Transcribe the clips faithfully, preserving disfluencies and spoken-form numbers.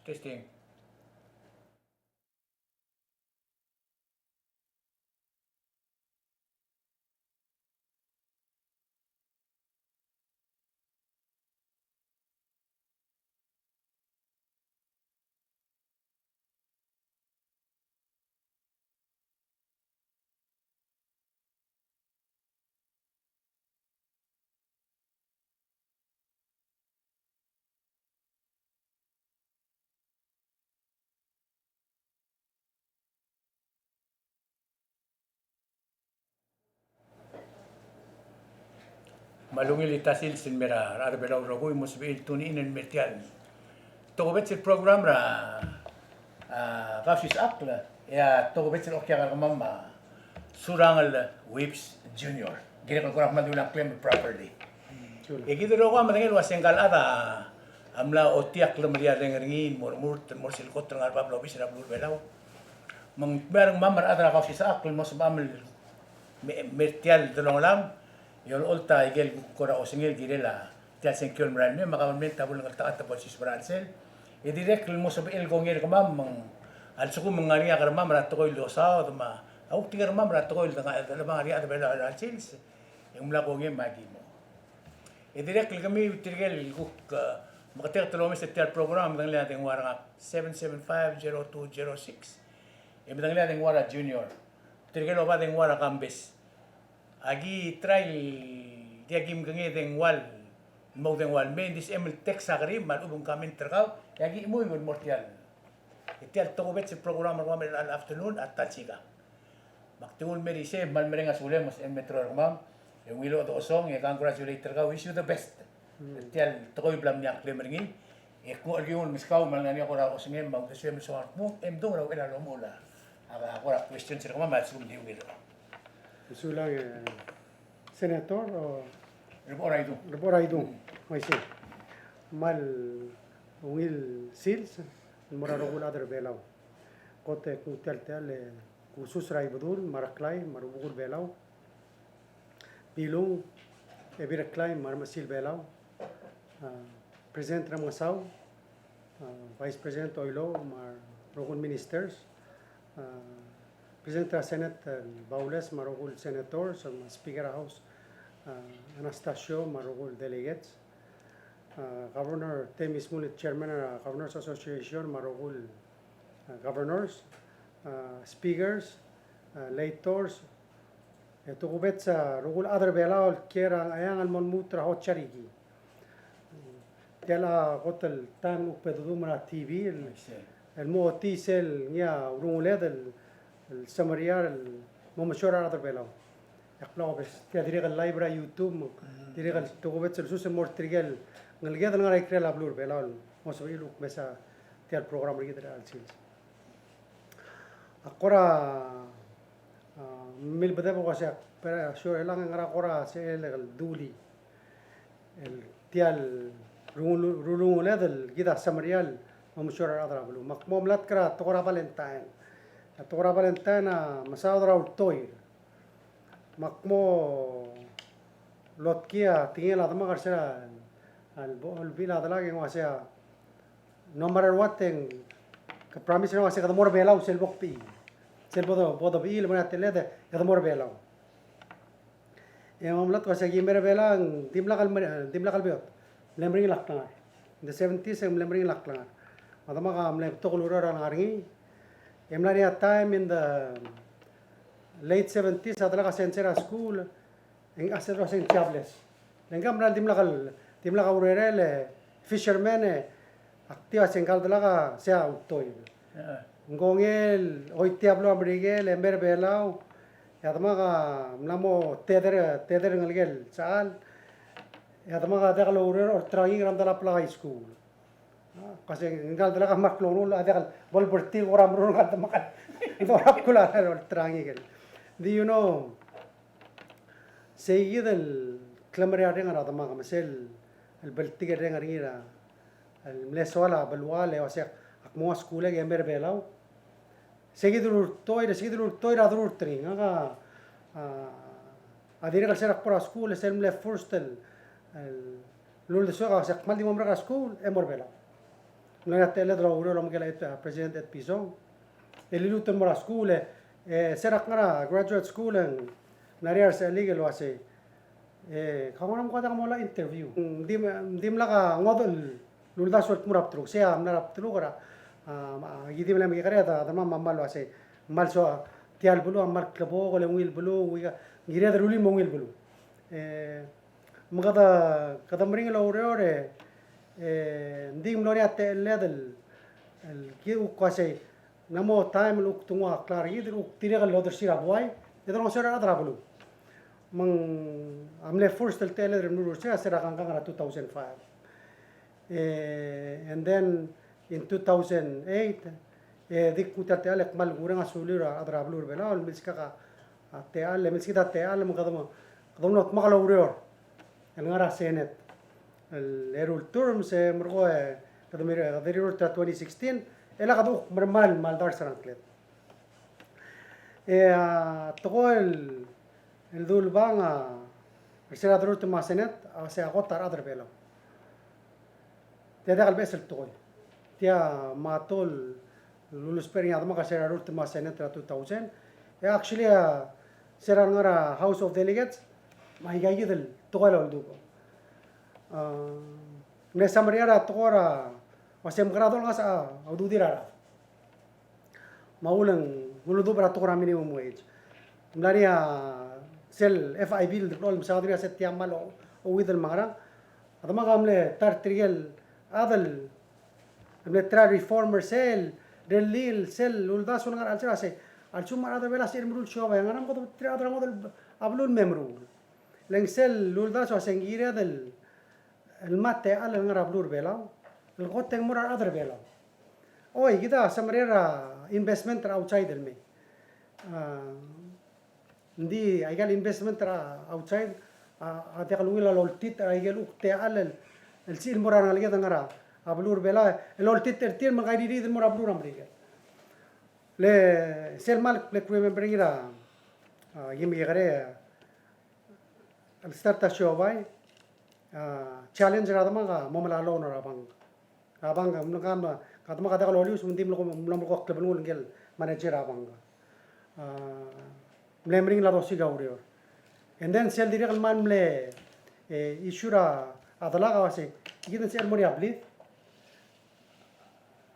Testing. Me a ungil el sils el mei er a rechad er a Belau el rokui el mo sebechir el tune in el mei er tia el tokubets el program er a, a, Kausisechakl, e a tokubets el okiu er kemam a Surangel Whipps Junior. Kirek el kora kmal di ua ngklem el properly. E kid el rokui a medengei el ua se ngka el chad a mla ochotii a klemeriarreng er ngii el mo remurt el mo er sel kot el ngar er a bab el obis er a beluu er a Belau. Me ng kmal er kemam a rechad er a Kausisechakl el mo sebecham el me, mei er tia el delongelam, e olecholt a ikel kuk kora osengel el kirel a tia el sengkio el merael mei, me a kabelment a bo lengeltengat e bo lsiseb er a chelsel. E dirrek el mo sebechel el kongei er kemam, me ng a lsekum ng ngar er ngii a kermam er a tekoi el osaod, me a kuk di kermam er a tekoi el denga, el denga er ngii a chad er a Belau er a chelsel, e ng mla kongei me aki mo. E dirrek el kemiu tirke el kuk, e, meketeket el omes er tia el program, medengelii a dengua er ngak, seven seven five zero two zero six. E medengelii a dengua er a Junior. Tirke el oba dengua er a Kambes. Aki try el diak kim kengei e dengua el, mo dengua el mei, ng di sebechem el text a kerim, me a lechub e ng comment er kau, e aki chemuiu el mo er tia el. E tia el tokubets el program er kemam er a afternoon, a ta el sikang. Me ak di nguu el mei er isei, me kmal mereng a sulem, e mei er a rengmam, e ungil el chodechosong, e congratulate er kau, wish you the best. Mm. Tia el tekoi el bla mle ngklem er ngii, e kuk el kiung el meskau, me a lengar er ngii a kora osengem, me a uldesuem el soak el kmo, e mdung er a uchei er a lomuchel a, a kora questions er kemam, me a lsekum di ungil. Sulang, e, Senator, o? Rebechor Aidung. Rebechor Aidung. Mm. Uaisei. Kmal ungil sils el mo er a rokui el chad er a Belau. Kot e kuk tia el, tia el, e, Kusus er a Ibedul, me a Reklai, me a rubekul Belau. Bilung, Ebil Reklai, me a remechesil Belau. A, President Remengesau, a, Vice President Oilouch, me a rokui el ministers. A, President er a Senate, a, Baules, me a rokui el senators, me a Speaker er a House, a, Anastacio, me a rokui el delegates. A, Governor Temmy Smollett, Chairman er a Governors Association, me a rokui el, a, governors, a, speakers, a, legislators, e tokubets a rokui el chad er a Belau el kiei er a Ngcheangel el mo lmuut er a hotel er kid. Tia el kot el taem el kuk bo dodung er a T V el, el mo ochotii sel ngii a urunguled el, el semeriar el mo mesiou er a rechad er a Belau. Ak bla obes, tia dirrek el live er a YouTube, me dirrek el tokubets el sus el mo er tirke el ngeleked el ngar er a ikrel a beluu er a Belau el mo sebechir el kuk mesa tia el program er kid er a chelsel. A kora, a, milbedebek el uasei, pero sure, e le ng ngar er a kora sel el dulii el tia el rungul-, rurunguled el kid a semeriar el mo mesiou er a rechad er a beluu. Me ak mo melatk er a tekoi er a Valentine. A tekoi er a Valentine a mesaod er a ultoir. Me ak mo lotkii a tekingel a demak er sel, a, el bo-, el bechil a delak e ng uasei a, no matter what, e ng ke promise er ngii el uasei kede mo er a Belau sel bo kbechiil. Sel bo de-, bo debechiil, bo er a teled, e kede mo er a Belau. E ng melatk el uasei aki mei er a Belau, e ng dimlak el mer-, dimlak el beot. Mle meringel a klengar. In the seventies, e ng mle meringel a klengar. Me a demak a mle betok el ureor a lengar er ngii. E mla er ngii a time in the late seventies, a delak a sensei er a skuul, e ng uasei, uasei ng jobless. Le ngka a mera el dimlak el, dimlak a urerel e fisherman e, ak di uasei ngka el delak a sei a ultoir. Ng kongei el choitii a beluu er a Merikel e mei er a Belau, e a demak a mla mo tether, tether er a ngelekel sechal, e a demak a diak loureor er a olterau er ngii er a medal a blak a high school. A, uasei ngka el delak a mla klou el, a diak el bo lebertii el kora meruul ngka el demak el, el dorael a bkul a olterau er ngii el. Do you know, sei kid el klemeriarreng er a demak me sel, el bltikerreng er ngii er a, el mle soal a belual e uasei ak mo ua skuul e mei er a Belau. Sei kid el ultoir, sei kid el ultoir a dururt er ngii. Ngak a, a, a dirrek el se er a kbo er a skuul, sel mle first el, el uldesuek a uasei ak kmal di mo merek er a skuul, e mo er a Belau. Ng ngar er ngii a techelled el oureor el omekel a Ed, a President Ed Pison. E liluut el mo er a skuul e, e, se er a kngar er a graduate school e ng ngar er ngii a resechelikel el uasei, e, kau ngera me kuk diak mo mla interview? Ng di, ng dimlak a ngodech el uldasu el kmo er a bdeluk. Sei a mla er a bdeluk er a, a, a, ki di mle mekekerei a, a, demam a kmal uasei, kmal soak tia el beluu a kmal klebokel e ungil beluu, ungil, kired el rullii me ungil beluu. E, me kede, kede meringel el oureor e, e, ng di mlo er ngii a techelled el, el ki kuk uasei, ng mo taem el kuk denguu a klengar er kid el kuk dirrek el odersii er a buai, e dolengeseu er a rechad er a beluu. Me ng, a mle first el techelled el mlo er sei a se er a kangkang er a two thousand five. E, and then in two thousand eight, e, di kuk nguu tia el techall e kmal kureng a sulir a rechad er a beluu er a Belau el milskak a, a techall, e milskid a techall me kede mo, kede mo dmak el oureor el ngar er a Senate el eru el term. Se merekong e kede mir-, kede rirurt er a twenty sixteen, e le kede kuk mermang el maldars er a ngkled. E a tekoi el, el dulebang a, er se er a derurt me a Senate, a se a kot a rechad er a Belau. Tia diak el beches el tekoi. Tia motto el lulusbech er ngii a demak er se er a derurt me a Senate er a two thousand. E actually, a, se er a lengar er a House of Delegates, me aika kid el tekoi el oldubech. A, ng mle summary er a tekoi er a, uasei mekerang e dolengasech a ududir a rechad. Me a uleng, uldubech er a tekoi er a minimum wage. Ng mla er ngii a sel F I B el deblo el mesaod er ngii a se tia kmal o-, ouid el mekerang. A demak a mle ta er tirke el chad el mle try reform er sel, rellii sel uldasu el ngar er a chelsel a se, a lsekum a rechad er a Belau a sebechir el meruul siobai, e ngera me kede betik a rechad er a ngodech a beluu el me meruul. Le ng sel uldasu a se ng kired el, el mei a techall el ngar er a beluu er a Belau el kot e ng mo er a rechad er a Belau. Oi, kid a semeriar er a investment er a outside el mei. A, ng di aika el investment er a outside a, a diak el ungil a loltiit er aike el kuk techall el, el sebechir el mo er a rengeleked el ngar er a beluu er a Belau, el loltiit er tir me ng kairiid el mo er a beluu er a Merikel. Le sel kmal kuk remember er ngii er a, a, ki mekekerei, a, el start a siobai, a, challenge er a demak a mo melai a loan er a bank. A bank, mle kmo, a demak a diak lolius, me ng di mlo, mlo, mlo klebelngul ngike el manager er a bank. A, mle meringel a dosiik a ureor. And then sel dirrek el kmal mle, e, issue er a delak a uasei, kid a sebechir el mo er ngii a blid.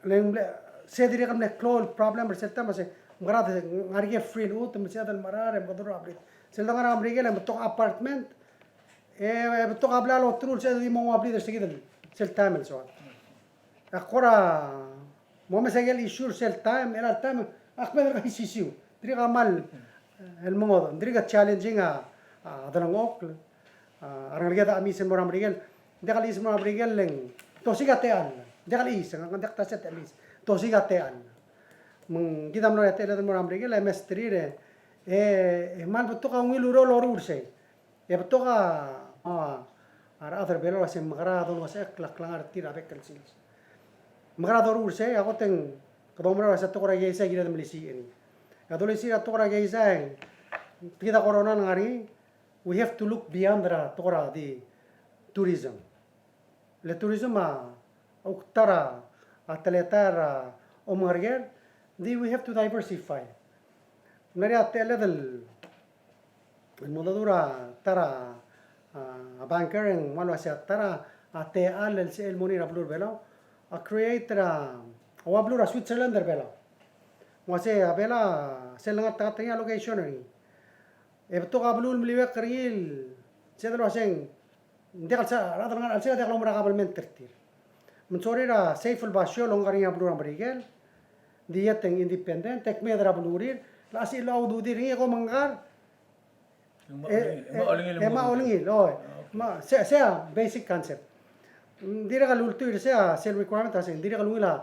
Le ng mle, se dirrek el mle klou el problem er sel taem a se, mekerang e ngar er ngii a free el chutem, me sebeched el mecherar e mekedurur a blid. Sel dengar er a Merikel e ng betok a apartment, e, e betok a blil a loteru el sebeched el di mo nguu a blid er se kid el, sel taem el soad. Ak kora mo omes a ikel issue er sel taem, el taem, ak kmeed er a isisiu. Dirrek a kmal, e, el mengodech, dirrek a challenging a, a delengchokl, a, a rengeleked a chemiis el mo er a Merikel. Ng diak el chais el mo er a Merikel le ng dosiik a techall. Ng diak el chais, ng diak el ta se el chais. Dosiik a techall. Me ng kid a mlo er a techelled el mo er a Merikel, e mesterir e, e, e kmal betok a ungil ureor el loruul er sei. E betok a, a, a rechad er a Belau el uasei mekerang e dolengesechekl a klengar er tir er a bek el sils. Mekerang e doruul er sei, a kot e ng, kede oumera el uasei a tekoi er a keizai a kired el melisiich er ngii. A dolisiich er a tekoi er a keizai e ng, tia kid a corona el ngar er ngii, we have to look beyond er a tekoi er a di tourism. Le tourism a, a kuk ta er a, a teletael er a omengerker, di we have to diversify. Ng mla er ngii a techelled el, el mengedecheduch er a ta er a, a, banker e ng kmal uasei a ta er a, a techall el sebechel el mo er ngii er a beluu er a Belau, a create er a, a ua beluu er a Switzerland er a Belau. Ng uasei a Belau, sel lengar er a Tekatet er ngii a location er ngii. E betok a beluu el meliuekl er ngii el, sel uasei ng, ng diak el sa, a rechad el ngar er a chelsel a diak loumera a government er tir. Me ng sorir a safe el basio el ngar er ngii a beluu er a Merikel, di iet e ng independent, e kmeed er a belurir, el sebechir el oududir er ngii e kom ngkar, e, e, e, me a olengil, oi. Me, se, se a basic concept. Ng dirrek el ultuil er sei a sel requirement a sei, ng dirrek el ungil a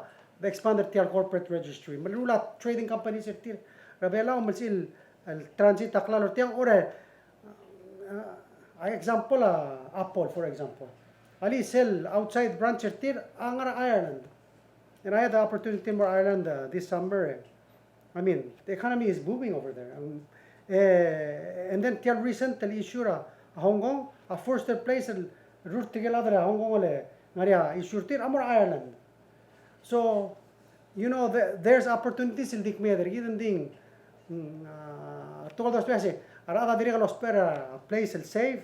expand er tia el corporate registry. Me a lechub a trading companies er tir er a Belau me sel el transit a klalo er tiang, or a, a, a example a Apple, for example. Alii sel outside branch er tir a ngar er a Ireland. And I had the opportunity mo er a Ireland, uh, this summer. I mean, the economy is booming over there. Um, eh, and then tia el recent el issue er a Hong Kong, a first place el rurt er tirke el chad er a Hong Kong el ngar er ngii a issue er tir a mo er a Ireland. So, you know, the, there's opportunities el di kmeed er kid, ng di, mm, a, tekoi el dousbech a sei, a rechad a dirrek el ousbech er a place el safe,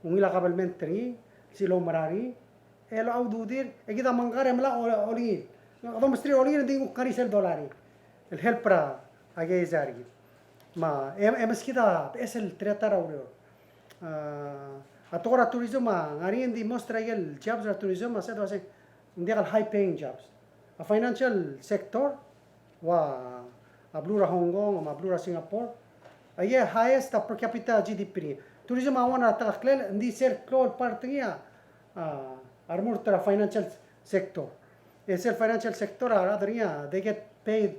ungil a kabelment er ngii, sel oumera er ngii, e locha ududir, e kid a mengkar e mla o-, olengit. Kede omes er tir el olengit, ng di kuk ngar er ngii sel dolai el help er a keizai er kid. Me, e, e meskid a beches el teletael er a ureor. A, a tekoi er a tourism a ngar er ngii, ng di most er a ikel jobs er a tourism a se, a se, ng diak el high paying jobs. A financial sector, ua a beluu er a Hong Kong, me a beluu er a Singapore, a ikel highest a per capita G D P er ngii. Tourism a one er a tekeklel, ng di sel klou el part er ngii a, a, a remurt er a financial sector. E sel financial sector a rechad er ngii a, they get paid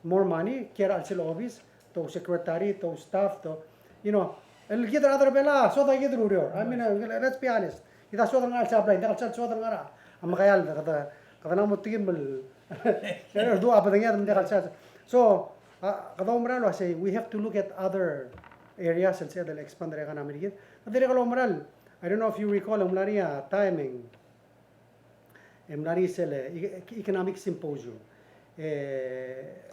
more money, kiei er a chelsel obis, te secretary, te staff, te, you know, el kid a rechad er a Belau a sodai kid er a ureor. I mean, uh, let's be honest. Kid a sodai el ngar er a chelsel a blai, ng diak el sodai el ngar er a, a mekaiald, kede, kede mla mo tekim el, el dua bedenged, ng diak el sodai. So, a, kede oumera el uasei, we have to look at other areas el sebeched el expand er a economy er kid. Kede dirrek el oumera el, I don't know if you recall, ng mla er ngii a time e ng e mla er ngii sel, e, e-, economic symposium. E,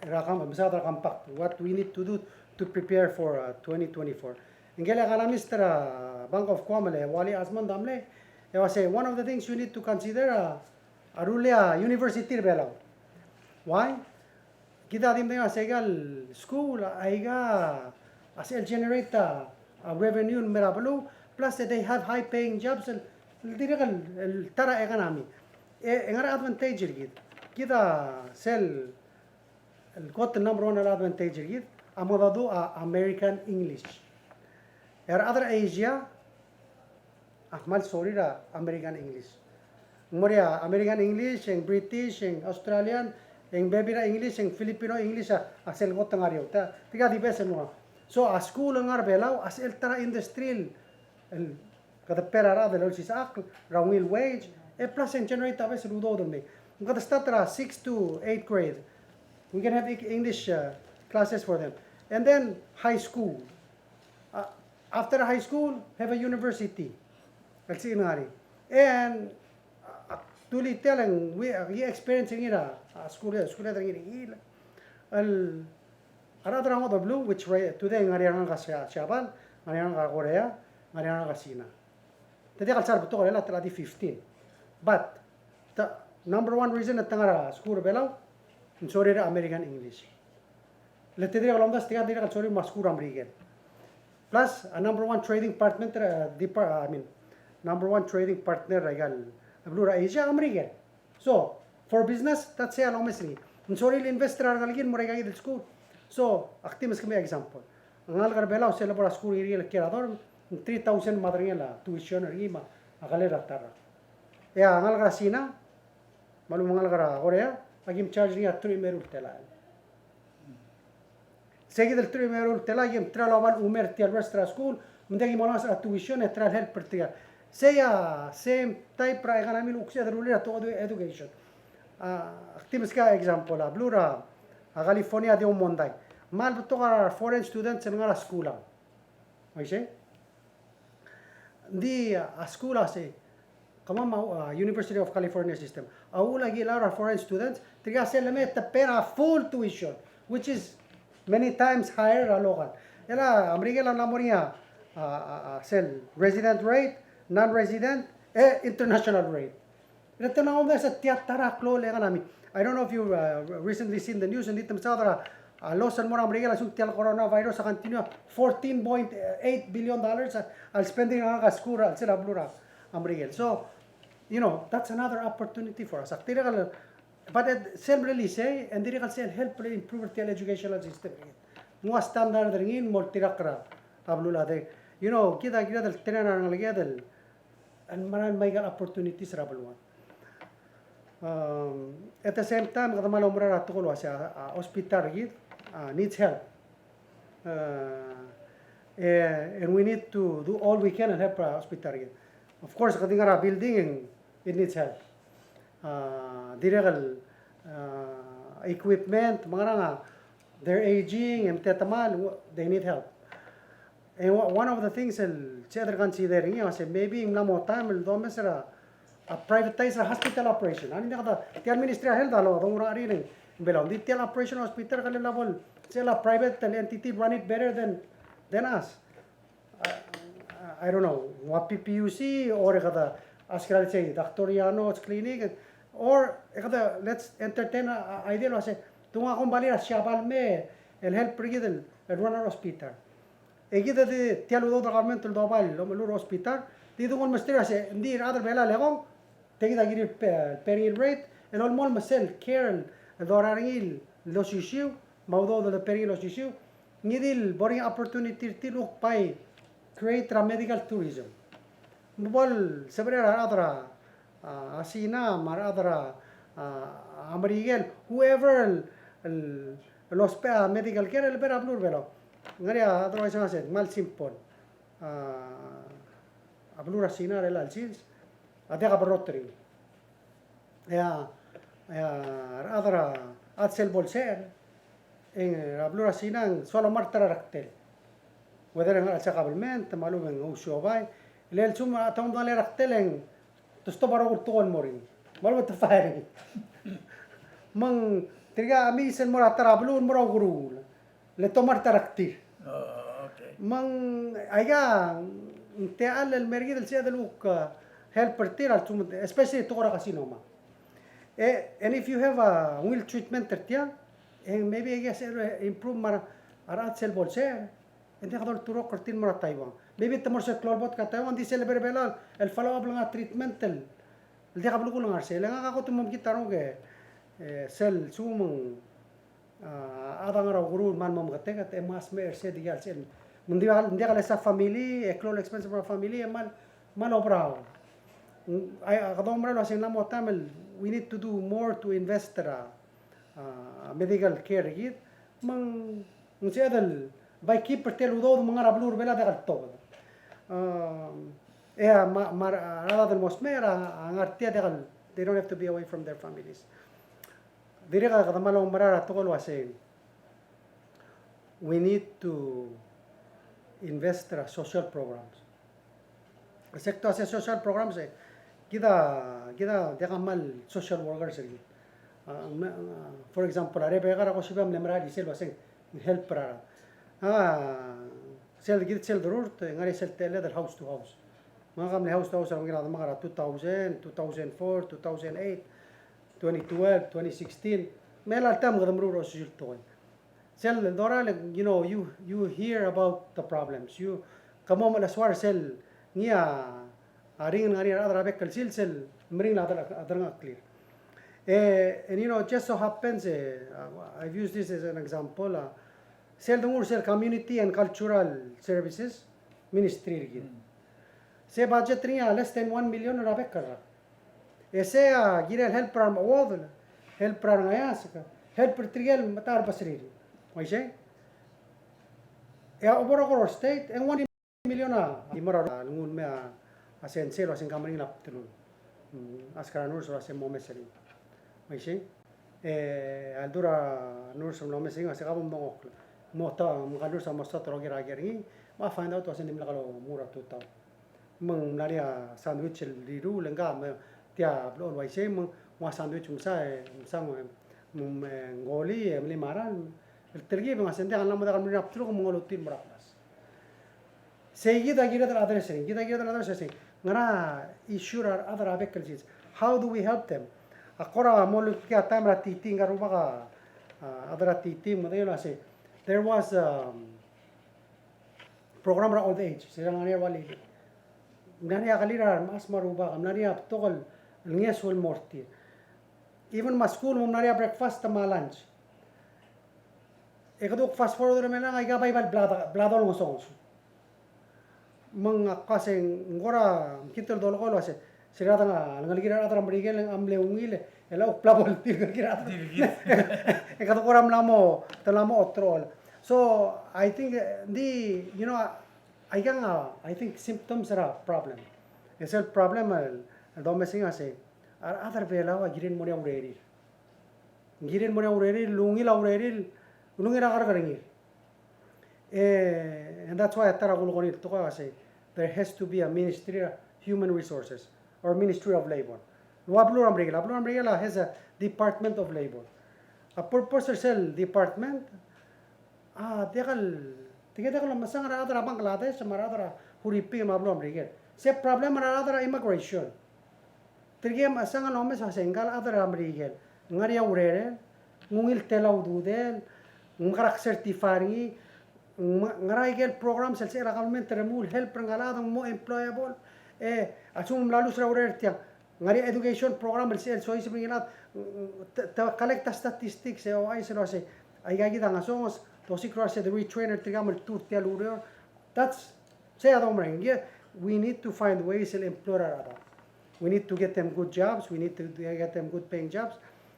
er a kam-, mesaod er a compact, what we need to do to prepare for, uh, twenty twenty-four. Ngike el economist er a Bank of Guam el Wally Asmund a mle, e uasei, one of the things you need to consider, uh, a rullii a university er a Belau. Why? Kid a di medengei a se aika el school, aika a sel generate a, a revenue el mei er a beluu, plus they have high paying jobs el, el dirrek el, el ta er a economy. E, e ngar er a advantage er kid. Kid a sel, el kot el number one el advantage er kid, a mengedecheduch a American English. E a rechad er a Asia, a kmal sorir a American English. Ng mo er ngii a American English, e ng British, e ng Australian, e ng bebil er a English, e ng Filipino English, a, a sel kot el ngar er eou. Tia, tirka di base el mo. So, a school el ngar er a Belau, a sel ta er a industry el, el kede pay er a rechad el olsisechakl er a ungil wage, e plus e ng generate a beches el udoud el mei. Ng kede start er a six to eight grade. We can have Eng-, English, uh, classes for them. And then high school. Uh, after high school, have a university. El sel ngar er ngii. And, uh, actually, tia el, we, uh, e experience er ngii er a, uh, school, school er ngii er ngii el, a rechad er a ngodech el beluu, which right, today ngar er ngii a ngalek er a Sia-, Siabal, ngar er ngii a ngalek er a Korea, ngar er ngii a ngalek er a Sina. Te diak el sal betok el, a tela di fifteen. But, the number one reason e te ngar er a school er a Belau, ng sorir a American English. Le te dirrek el omdasu, tirka dirrek el sorir el mo er a skuul er a Merikel. Plus, a number one trading partner, uh, depar-, I mean, number one trading partner er aika el beluu er a Asia, a Merikel. So, for business, that's a lomes er ngii. Ng sorir el invest er a rengalek el mo er aika el skuul. So, ak di meskemiu a example. A ngalek er a Belau, sel lebo er a skuul er ngii el kiei er a dorm, ng three thousand me a derengel a tuition er ngii me a kelel a ta er a. E a ngalek er a Sina, me a lebo el ngalek er a Korea, a kim charge er ngii a teruich me a eru el telael. Sei kid el teruich me a eru el telael, a kim try el oba el ume er tia el rest er a skuul, me ng diak kim olengasech er a tuition, e try el help er tia. Sei a same type er a economy el kuk sebeched el rullii er a tekoi el edu-, education. A, ak di meskemiu a example, a beluu er a, a California a di omondai. Kmal betok a foreign students el ngar er a skuul a. Uaisei? Ng di, a, skuul a sei, kemam a, a, University of California system. A uchul a kilau er a foreign students, tirka sel lemei e te pay er a full tuition, which is many times higher er a local. E a Merikel a mla mo er ngii a, a, a, a, sel resident rate, non-resident, e international rate. E te mla mo mesa tia ta er a klou el economy. I don't know if you, uh, recently seen the news, ng di te mesaod er a, a, loss el mo er a Merikel a lsekum tia el coronavirus a continue, fourteen point eight billion dollars a, a spending er a skuul er a, sel beluu er a Merikel. So, you know, that's another opportunity for us. Ak dirrek el, but it, sel really sei, e ng dirrek el sel help el improve er tia el educational system. Ng ua standard er ngii el mo oltirakl er a beluulechad. You know, kid a kired el train a rengeleked el el mera el mei aika el opportunities er a beluad. Um, at the same time, kede kmal oumera er a tekoi el uasei a, a hospital er kid, a, needs help. Uh, e, and we need to do all we can and help er a hospital er kid. Of course, kede ngar er a building, it needs help. Uh, dirrek el, uh, equipment, me a ngerang, a, they're aging, e te kmal, they need help. And o-, one of the things el sebeched el consider er ngii a se maybe ng mla mo time el domes er a, a privatize a hospital operation. A ngdi kede, tia el Ministry er a Health a lo, donguu er a ringel, ng Belau. Ng di tia el operation hospital a kede lebo el, sel a private el entity run it better than, than us. I, I don't know, ng ua P P U C, or e kede ask er a, let's say, Doctor Yano's clinic, or e kede, let's entertain a, a idea el uase, te nguu a kombalii er a Siabal me el help er kid el, el run a hospital. E kid a di tia el udoud er a government el doba el omeruul a hospital, di dungul mesterir a se, ng di a rechad er a Belau el ekong, tia kid a kirir el pe-, pay er ngii el rate, el olemolem me sel care el dorael er ngii el osisiu, me a udoud el pay er ngii el osisiu, ngii di el bo er ngii a opportunity er tir el kuk bai create er a medical tourism. Me bo el sebechir a rechad er a, a, a Sina, me a rechad er a, a, a Merikel, whoever el, el, el ousbech a medical care, el bo er a beluu er a Belau. Ng ngar er ngii a, otherwise, ng uaisei, kmal simple. A, a beluu er a Sina er chelecha el sils a diak a berrotel er ngii. E a, e a rechad er a, a chad sel bo lsecher, e ng, er a beluu er a Sina, ng soal omart er a rektel. Whether ng ngar er a chelsel a kabelment, me a lechub e ng ousiobai. Le lsekum a te omedengelii a rektel e ng te stop a rokui el tekoi el mo er ngii. Me a lechub e te fire er ngii. Me ng tirka a mei sel mo er a ta er a beluu el mo er a ukeruul. Le te omart er a rektir. Oh, okay. Me ng aika, ng techall el mer kid el sebeched el kuk, uh, help er tir a lsekum, especially tekoi er a carcinoma. E, and if you have a ungil treatment er tia, e maybe aika sebeched el improve me a rechad sel bo lsecher, e ng diak dolturokl er tir el mo er a Taiwan. Maybe te mo er sel klou el botk er a Taiwan, ng di sel lebo er a Belau el follow up el ngar er a treatment el, el diak a belkul el ngar er sei. Le ngak a kot el mo mekngit a renguk e, e, sel lsekum ng a, a chad a ngar er a ukeruul el kmal mo meketeket, e mla smecher er sei, diak el sel. Me ng diak, ng diak lesa family, e klou el expense er a family, e kmal, kmal oberau. Ng, a, a kede oumera el uasei ng mla mo taem el, we need to do more to invest er a, a, medical care er kid. Me ng, ng sebeched el bai keep er tia el udoud me ng ngar er a beluu er a Belau a diak el tobed. A, e a, me a, me a, a rechad el mo smecher a, a ngar tia a diak el, they don't have to be away from their families. Dirrek a kede kmal oumera er a tekoi el uasei, we need to invest er a social programs. Se kuk ta se social programs e, kid a, kid a diak a kmal social workers er kid. A, me, a, for example, a Rebecca er a Kosipel a mle mera el chisel el uasei ng help er a, a, sel kid sel derurt, e ng ngar er ngii sel techelled el house to house. Me ngak a mle house to house er a ungil a demak er a two thousand, two thousand four, two thousand eight, twenty twelve, twenty sixteen, me a chelecha el taem e kede meruul er a osisiu el tekoi. Sel dorael, you know, you, you hear about the problems. You, ke mo melesoar sel ngii a, a ringel ngar er ngii a rechad er a bek el sils el meringel a der-, a derengcheklir. E, and you know, just so happens, e, uh, I've used this as an example, uh, sel dengar er sel Community and Cultural Services Ministry er kid. Mm. Se budget er ngii a less than one million er a bek el rak. E sei a kirel help er a remechuodel, help er a rengeasek, help er tirke el metacherbeserir. Uaisei? E a obo er a Koror State, e ng one million a, di mo er a lenguu el mei a, a sensei el uasei ng kmal meringel a bdelul. Mm, ask er a nurse el uasei mo omes er ngii. Uaisei? E a ledu er a nurse el mlo omes er ngii, uasei ka bo mdengokl. Mo ta, me a nurse a mo start el oker a ker er ngii, me a find out el uasei ng dimlak lomuchel er a tutau. Me ng mla er ngii a sandwich el riruul, e ngka me tia blechoel uaisei, me ng ua sandwich msa, e msa ng, me ng ngolii, e mlei a marang, el telkib e ng uasei ng diak, ng mla mo diak el meringel a bdeluk, me ng olutii el mo er a klas. Sei kid a kired el address er ngii, kid a kired el address er sei. Ngera issue er a rechad er a bek el sils? How do we help them? A kora mo lmuut a taem er a TT, ngka el rubak a, a, chad er a TT, me ng dilu el uasei, there was, um, program er a old age, se er a ngar er ngii a ua lilii. Ng mla er ngii a kelir a remechas me a rubak, ng mla er ngii a betok el ngeso el mo er tir. Even me a skuul, me ng mla er ngii a breakfast me a lunch. E kede kuk fast forward er a melang, aika bai bla, bla dolengesonges. Me ngak a uasei ng kora mekngit el dolekoi el uasei, se er a dengar a lengelekir a rechad er a Merikel a mle ungil, e le kuk bla bo el tir el ngelekir a rechad. E kede kora mla mo, te mla mo oterochel. So, I think, eh, di, you know, aikang a, I think, symptoms er a problem. E sel problem el, el domes er ngii a sei, a rechad er a Belau a kirir el mo er ngii a urerir. Ng kirir el mo er ngii a urerir, el ungil a urerir, el ungil a kerrekerngir. E, and that's why a ta er a kulekoi er ngii el tekoi a sei, there has to be a ministry of human resources. or Ministry of Labor. Ua beluu er a Merikel, a beluu er a Merikel a has a Department of Labor. A purpose er sel department a diak el, tirke diak el omesang er a rechad er a Bangladesh me a rechad er a Huriping me a beluu er a Merikel. Se problem er a rechad er a immigration. Tirke mechesang el omes a se ngka el chad er a Merikel, ng ngar er ngii a urerel, ng ungil tela a ududel, ng mekera certify er ngii, ng me-, ngar er ngii a ikel program sel se er a government el remuul help er ngka el chad el mo employable. E a lsekum ng mla lose er a urerel er tiang, ng ngar er ngii a education program el se el soiseb er ngii el chad, te, te collect a statistics e ouchais el uasei, aika kid a ngesonges, te osiik el uasei de retrain er tirka me ltuu er tia el ureor. That's, sei a domerang. Yeah, we need to find ways el employ er a rechad. We need to get them good jobs, we need to get them good paying jobs.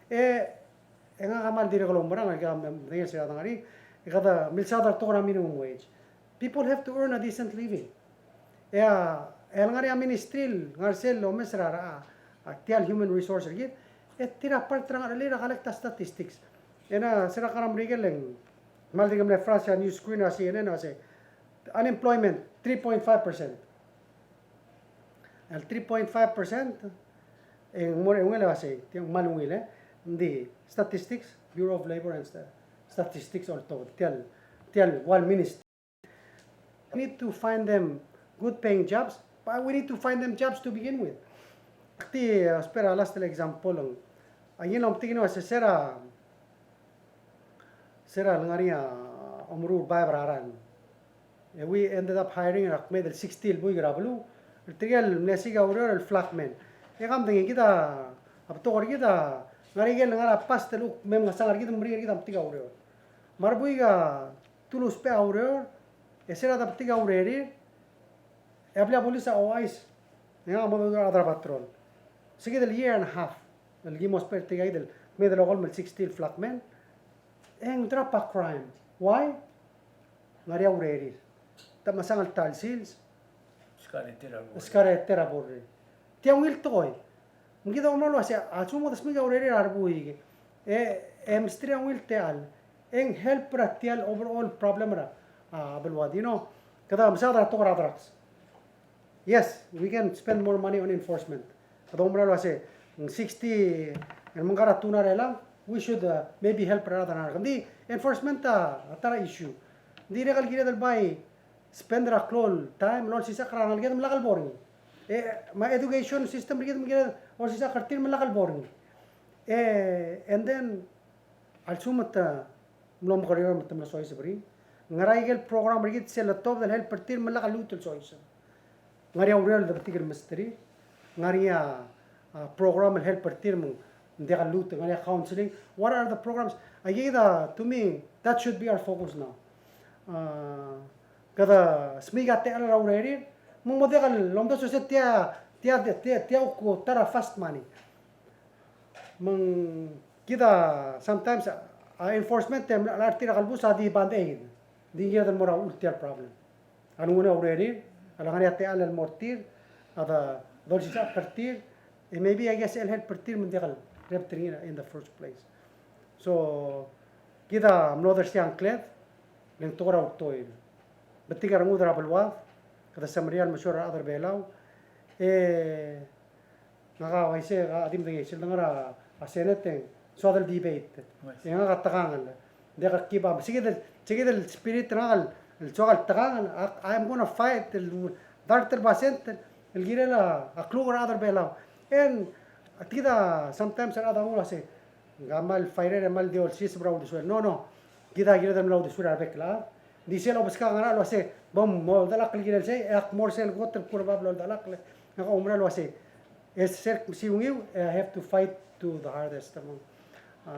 E, e ngak a kmal dirrek el oumerang, e kede medengei sel dengar er ngii, e kede milsaod a tekoi er a minimum wage. People have to earn a decent living. E a, e a lengar er ngii a ministry el ngar er sel omes er a, a, a tia el human resource er kid, e tir a part er a ngar er a collect a statistics. E ng, se er a kar er a Merikel e ng, kmal dirk mle flash a news screen er a C N N, a se unemployment three point five percent. El three point five percent, e ng mo er a ungil a uasei, tia ng kmal ungil, e. Ng di statistics, Bureau of Labor and Sta-, Statistics, oltobed, tia el, tia el ua el ministry. We need to find them good paying jobs, but we need to find them jobs to begin with. Ak di, uh, ousbech er a last el example, ng, a ngii el omtik el uasei se er a, se er a lengar er ngii a omeruul el baeb er a ralm. E we ended up hiring er a kmeed el sixty el buik er a beluu, el tirke el mle siik a ureor el flag men. E ke medengei kid a, a betok er kid a ngar er ngii el ngar er a past el kuk me mngesang er kid, meringel er kid a metik a ureor. Me a rebuik a te uluusbech a ureor, e se er a debetik a urerir, e a blil a bulis a ouchais, e ngak a mo dodengei a rechad er a patrol. Se kid el year and a half el ki mo ousbech er tirka kid el kmeed el okolem el sixty el flag men, e ng drop a crime. Why? Ngar er ngii a urerir. Te mechesang el ta el sils. Skarete er a border. Skarete er a border. Tia ungil tekoi. Me kid a oumera el uasei, a lsekum e de smiik a urerir a rebuik, e, e msterir a ungil techall, e ng help er a tia el overall problem er a, a, beluad, you know. Kede mesaod er a tekoi er a drugs. Yes, we can spend more money on enforcement. Kede oumera el uasei, ng sixty, el mengkar a tuna er chelechang, we should, uh, maybe help er a rechad er a ngalek. Ng di enforcement a, a ta er a issue. Ng dirrek el kired el bai spend er a klou el taem el olsisechakl er a rengalek me lak el bo er ngii. E, me a education system er kid me kired el olsisechakl er tir me lak el bo er ngii. E, and then, a lsekum te mlo mekerior me te mlo soiseb er ngii, ngar er ngii a ikel program er kid sel letobed el help er tir me lak el lmuut el soiseb. Ngar er ngii a ureor el debetik el mesterir, ngar er ngii a, a, program el help er tir me ng diak el lmuut, ngar er ngii a counseling. What are the programs? Aikakid a, to me, that should be our focus now. A, kede smiik a techall er a urerir, me ng mo diak el lomdasu el uasei tia, tia, tia, tia kuk ta er a fast money. Me ng kid a sometimes a enforcement e mla er tir a kelebus a di band-aid. Di kired el mo er a uchul tia el problem. A lenguu a urerir, a lengar er ngii a techall el mo er tir, a de dolsisechakl er tir, e maybe a ikasech el help er tir me ng diak el rebet er ngii in the first place. So, kid a mlo odersii a ngkled, le ng tekoi er a ultoil. Betik a rengud er a beluad, kede semeriar el mesiou er a rechad er a Belau, e ngak a uaisei, a di medengei sel dengar er a Senate e ng soad el debate. E ngak a tekangel. Ng diak el kibam. Sekid el, sekid el spirit er ngak el, el soak el tekangel. I, I'm gonna fight el dart el basent el kirel a kluk er a rechad er a Belau. E ng, a tia kid a sometimes a rechad a nguu el uasei, ng kmal fighter e kmal di olsiseb er a uldesuel. No, no. Kid a kired el mla uldesuir a rebek el chad. Ng di sel obeskak a ngerang el uasei, bo mdechelakl el kirel sei, e ak mo er sel kot el kurebab el oldelakl. Ngak a oumera el uasei, e sel siungiu, e I have to fight to the hardest. Me ng, a,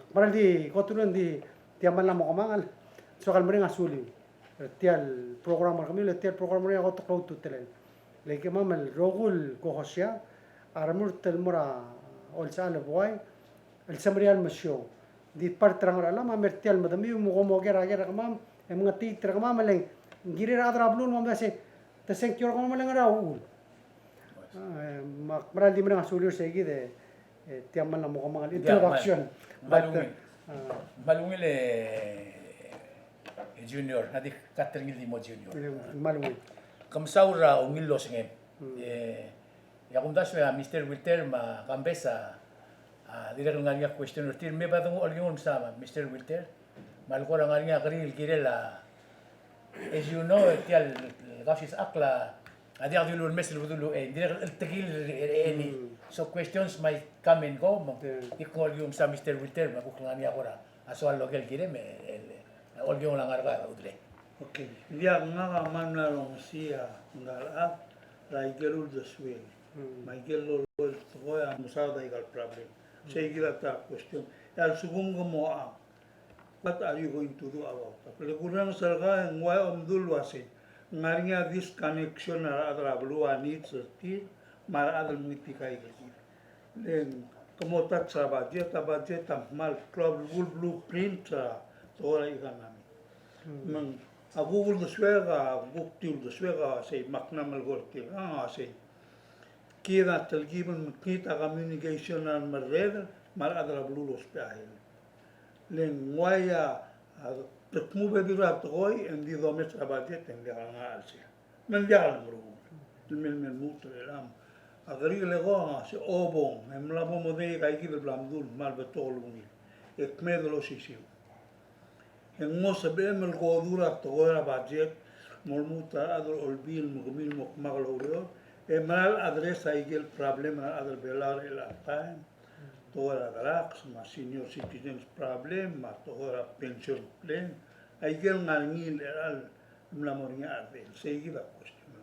kmal di kot el ng di tia mla mo kemanget, soak el mereng a suliu er tia el program er kemiu, le tia el program er kemiu a kot el klou a ultutelel. Le kemam el rokui el co-host a remurt el mo er a Olsechal el buai, el semeriar el mesiou. Di part er a Ngerchelong a mer tia el medemiu me kom oker a ker er kemam, e mengetmokl er kemam, e le ng kirir a chad er a beluu el mo medengei se te sengkio er kemam el ngar er a uchul. A, me ak mera el di mereng a suliu er seikid e, e tia mla mo kemanget el introduction. Kmal ungil. Kmal ungil e, e Junior, ng di kuk er ngii el di mo Junior. Kmal ungil. Ke mesaul er a ungil el osengem. E, E a kumdasu e a Mister Wilter me a Kambes a, a dirrek el ngar er ngii a question er tir, me bo denguu el olengeseu er a Mister Wilter, me a leko er a ngar er ngii a kerir el kirel a, as you know, tia el kausisechakl a diak di lulemes el bedul uchei, dirrek el tekil er ngii. So questions might come and go, me ak di kuk olengeseu er a Mister Wilter, me a kuk ngar er ngii a kora a soal el oker el kirem, e, e, olengeseu er a ngar er a udre. Okay. Diak, ngak a mla ongesii a ngka el chad er a ikel uldesuel. Me a ikel lolekoi el tekoi a mesaod a ikal problem. Sei kid a ta el question. E a lsekum ke mo, a, what are you going to do about it? Le kurrenges er kau e ng ua omdu el uasei, ng ngar er ngii a disconnection er a rechad er a beluu a needs er tir me a rechad el mengetikaik er tir. Le ng ke mo touch er a budget, a budget a kmal klou a belkul blueprint er a tekoi er a economy. Me ng a kuk uldesuek, a kuk di uldesuek a sei, me ak mla melekoi er tir a sei, kid a telkib el mekngit a communication er a remerreder me a rechad er a beluu el ousbech a health. Le ng uaia, a, te kmo bebil er a tekoi e ng di domes er a budget e ng diak lengar er a chelsel. Me ng diak lemeruul el mei el mei el lmuut er chelechang. A kerik el eko a se obong, e mla mo medengei aika kid el bla mdu el kmal betok el ungil. E kmeed el osisiu. E ng mo sebechem el koduu er a tekoi er a budget, mo lmuut a rechad er a olbiil me kemiu el mo kmak el oureor, e mera el address a ikel problem er a rechad er a Belau er chelecha el taem. Tekoi er a drugs, me a senior citizens problem, me a tekoi er a pension plan, a ikel ngar er ngii el chelecha el mla mo er ngii a chad el, sei kid a question.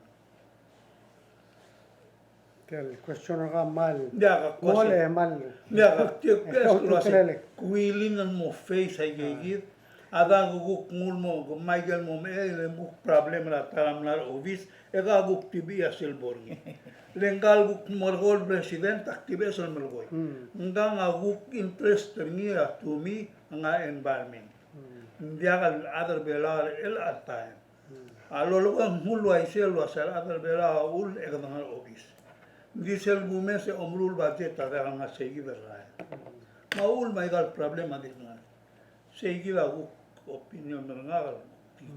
Tia el question er kau a kmal, diak a question, kmal, diak a tia el question el uasei, ke willing el mo face aika kid, a dang ke kuk nguu el mo, ke Michael mo mei, e le ng kuk problem er a ta er a mla er a obis, e ke kuk tibechii a sel bo er ngii. Le ngka el kuk mo er a president, ak tibeches el melekoi. Ngkang a kuk interest er ngii er a tumi, a ngar er a environment. Ng diak el chad er a Belau er chelecha el taem. A lolekoi a kmo uaisei el uasei a rechad er a Belau a uchul e kede ngar er a obis. Ng di sel kumes e omeruul budget a diak el ngar sei kid el rael. Me a uchul me aika el problem a di ngar. Sei kid a kuk opinion er ngak,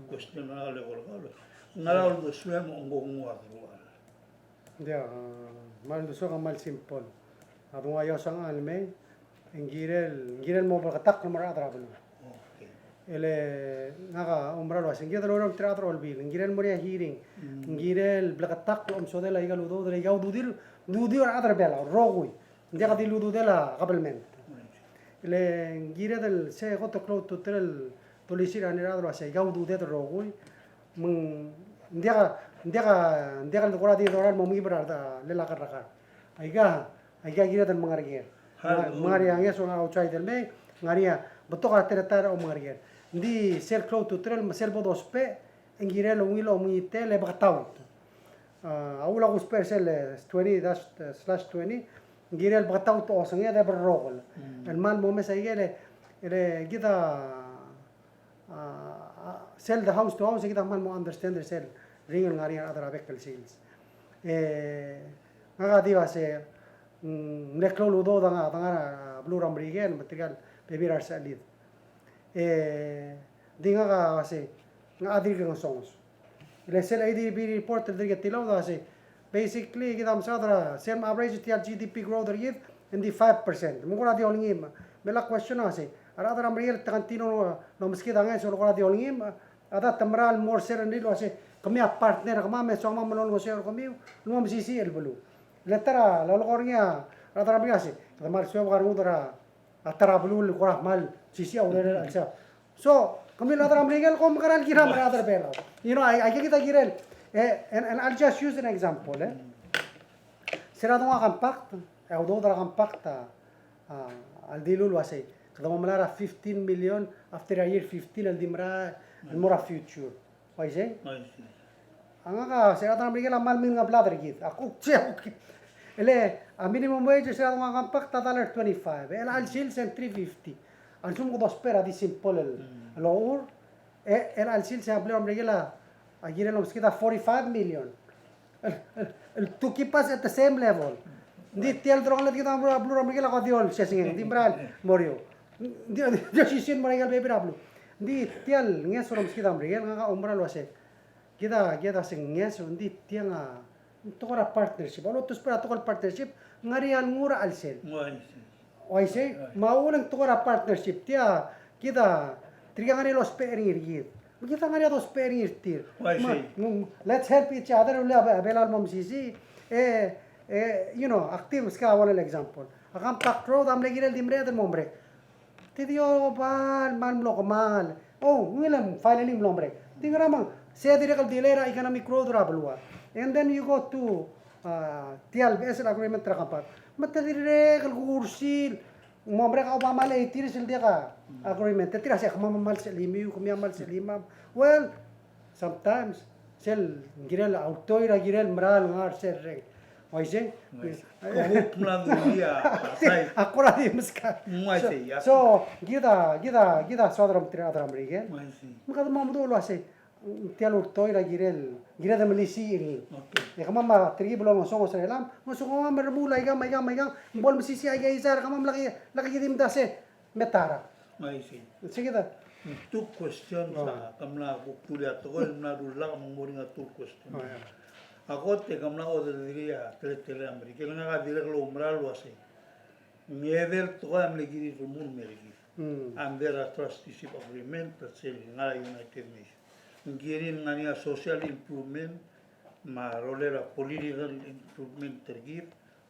question er ngak el eko er kau. Ngera uldesuem me ng kuk nguu a keluchall. Ng diak, a, kmal uldesuek a kmal simple. A dengua iosang el mei, e ng kirel, ng kirel mo bleketakl el mo er a rechad er a beluu. Okay. E le ngak a oumera el uasei, ng kired el oureor me tir a rechad er a olbiil, ng kirel mo er a hearing, ng kirel bleketakl el omesodel aika el udoud, el aika ududir, ududir a rechad er a Belau el rokui. Ng diak di el ududel a kabelment. E le ng kired el se kot el klou a ultutelel el dolisiich er a rechad el uasei, aika ududed el rokui. Me ng diak, ng diak, ng diak el kora di dorael el mo mechib er a lelakar er a kar. Aika, aika kired el mengereker. Me ng ngar er ngii a ngeso el ngar er a outside el mei, ng ngar er ngii a betok a teletael er a omengereker. Ng di sel klou a ultutelel, me sel bo dousbech, e ng kirel ungil el omengitel e beketaut. A, a uchul a kusbech er sel, e, twenty dash, e, slash twenty, ng kirel beketaut a osenged e berrokel. El kmal mo omes aike el, e le kid a, a, a, sel de house to house, e kid a kmal mo understand er sel ringel el ngar er ngii a rechad er a bek el sils. E, ngak a di uasei, mm, ng mle klou el udoud a ngar, a ngar er a beluu er a Merikel, me tirka el bebil er a resechelid. E, di ngak a uasei, ngak a dirk ngesonges. Le sel A D P report el dirk tilecha a uasei, basically, kid a mesaod er a sel average er tia el G D P growth er kid, ng di five percent. Me ng kora di olengim. Me a question a uasei, a rechad er a Merikel te continue el omeskid a ngeso el kora di olengim, a da te mera el mo er sel rengrir el uasei, kemiu a partner er kemam, me soam me lolengeseu er kemiu el mo mesisiich el beluu. Le ta er a lolekoi er ngii a rechad er a Merikel a uasei, kede kmal suebek a rengud er a a ta er a beluu el kora kmal mesisiich a urerel a chelsel. So, kemiu el chad er a Merikel, kom mekera el kiram er a rechad er a Belau. You know, a, aika kid a kirel. E, and, and I'll just use an example, e. Se er a dengua compact, e a udoud er a compact a, a, a ledilu el uasei, kede mo melai er a fifteen million after a year fifteen el di mera el mo er a future. Uaisei? Uaisei. A ngak a se er a rechad er a Merikel a kmal mle ngar er a blad er kid. A kuk se, a kuk. E le a minimum wage er se er a dengua compact a dollar twenty-five. E chelecha el sils e ng three fifty. A lsekum kede ousbech er a di simple el, el ochur. E chelecha el sils e a beluu er a Merikel a kirel el omeskid a forty-five million. El, el, el to keep us at the same level. Ng di tia el delongeled kid a beluu er a Merikel a ko di olseseng, ng di mera el mo er eou. Ng di, di osisiu el mo er aika el bebil er a beluu. Ng di tia el ngeso el omeskid a Merikel, ngak a oumera el uasei, kid a, kid a se ng ngeso, ng di tiang a, Ng tekoi er a partnership. A lotu sper a tekoi el partnership, ng ngar er ngii a nguu er a chelsel. Uaisei. Uaisei, me a uchul e ng tekoi er a partnership, tia, kid a, tirke a ngar er ngii el ousbech er ngii er kid. Me kid a ngar er ngii a dousbech er ngii er tir. Uaisei. Me, mm, let's help each other, ulia Be-, Belau el mo mesisiich, e, e, you know, ak di meskau a one example. A Compact Road, a mle kirel di mereched el mo merek. Te di oba el kmal mlo kemanget. Oh, ng ngilai finally mlo merek. Di ngera me ng, se dirrek el delay er a economic growth er a beluu. And then you go to, uh, tia el beches el agreement er a Compact. Me te dirrek el kuk kursil. Ng mo merek a oba kmal eighty years el diak a agreement. Te tir a se kemam a kmal sebechemiu, kemiu a kmal sebechemam. Well, sometimes, sel kirel a ultuil er a kirel mera el ngar er sel reng. Uaisei? Uaisei. Kuk mla dulii a, a side. A kora di meskak. Uaisei, so, ya. So, kid a, kid a, kid a soad er a rechad er a Merikel. Uaisei. Me kede mo meduch el uasei, tia el ultuil er a kirel, kired el melisiich er ngii. Okay. E kemam a telkib el olengesonges er chelechang, ngesonges me a remuul a ikang, me a ikang, me a ikang, me bo lemesisiich a ikeisar, kemam lak, lak ki di mesa se, me ta er a. Uaisei. Sei kid a. Two questions, a, ke mla kuk dulii a tekoi el mla rullak me ng mo er ngii a two questions. Oh, yeah. A kot e ke mla oderii a teletelel a Merikel, ngak a dirrek el oumera el uasei, ng edei el tekoi a mle kirir el remuul el mer kid. Mm. Under a trusteeship agreement, er sel ngar er a United Nations. Ng kirir el ngar er ngii a social improvement, me a rolel a political improvement er kid,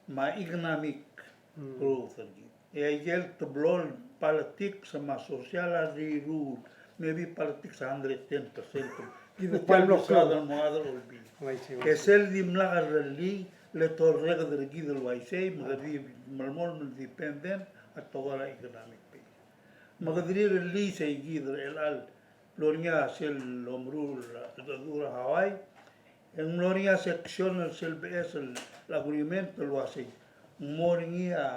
me a economic growth er kid. E a ikel teblo el politics me a social a riruul, maybe politics a hundred ten percent. Kid a tia el mlo klou el mo chad er a Olbiil. E sel dimlak a rellii, le te orreked er kid el uaisei, me kede di melemolem el dependent a tekoi er a economic base. Me kede di rellii sei kid er chelechang el mlo er ngii a sel omeruul el cheldecheduch er a Hawaii, e ng mlo er ngii a section er sel beches el agreement el uasei ng mo er ngii a,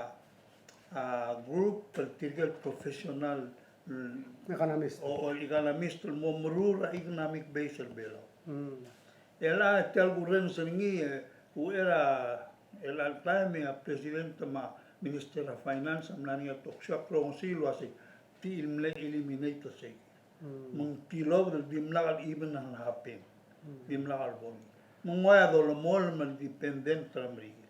a group el tirke el professional, mm, economist. O, o economist el mo meruul er a economic base er a Belau. Mm. Chelechang e tia el kurrenges er ngii, e, uchei er a, chelechang el taem e a president me a minister er a finance a mla er ngii a toksio a krongesii el uasei, tia el mle eliminate er sei. Mm. Me ng tilobed el dimlak el even el happen. Mm. Dimlak el bo er ngii. Me ng ua a dolemolem el dependent er a Merikel.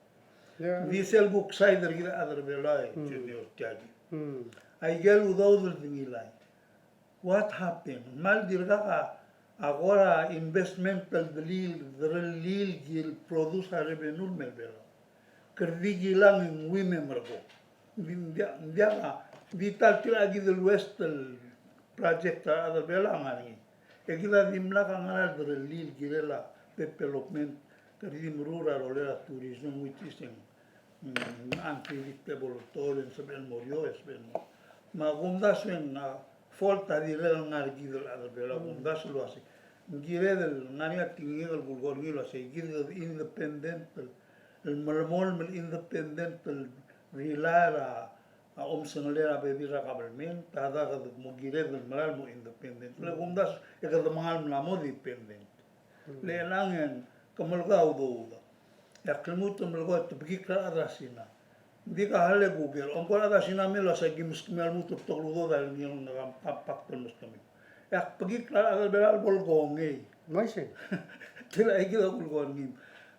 Yeah. Ng di sel kuk side er kid a rechad er a Belau, mm, Junior, tia kid. Mm. Aikel udoud el dengilai. What happened? Kmal dirkak a, a kora investment el delil, derellii el produce a revenue el mei er a Belau. Kede di kilang e ng ui me merekong. Ng di, ng diak, ng diak a, di ta el tir a kid el waste el project er a rechad er a Belau a ngar er ngii. E kid a dimlak a ngar er a derellii el kirel a development, kede di meruul a rolel a tourism, which is ng, mm, unpredictable, te bo el tour e ng sebechel el mo er eou, e sebechel el mo. Me a kumdasu e ng, a, fault a dirrek el ngar er kid el chad er a Belau, a kumdasu el uasei. Ng kired el ngar er ngii a tekingek el kulekoi er ngii el uasei, kid el independent, el, el melemolem el independent, el rely er a, a omsengel er a bebil er a government, a dak kede mo kired el meral mo independent. Le kumdasu, e kede mengal mla mo dependent. Le chelechang e ng, ke melekoi a udoud. E ak lmuut el melekoi e te bekikl er a rechad er a Sina. Ng di ka hale Google, omko er a rechad er a Sina me el uasei ki meskemiu a lmuut el betok el udoud a ngii a Compact el meskemiu. E ak bekikl er a rechad er a Belau el bo lekongei. Uaisei. Tia kid a kulekoi er ngii.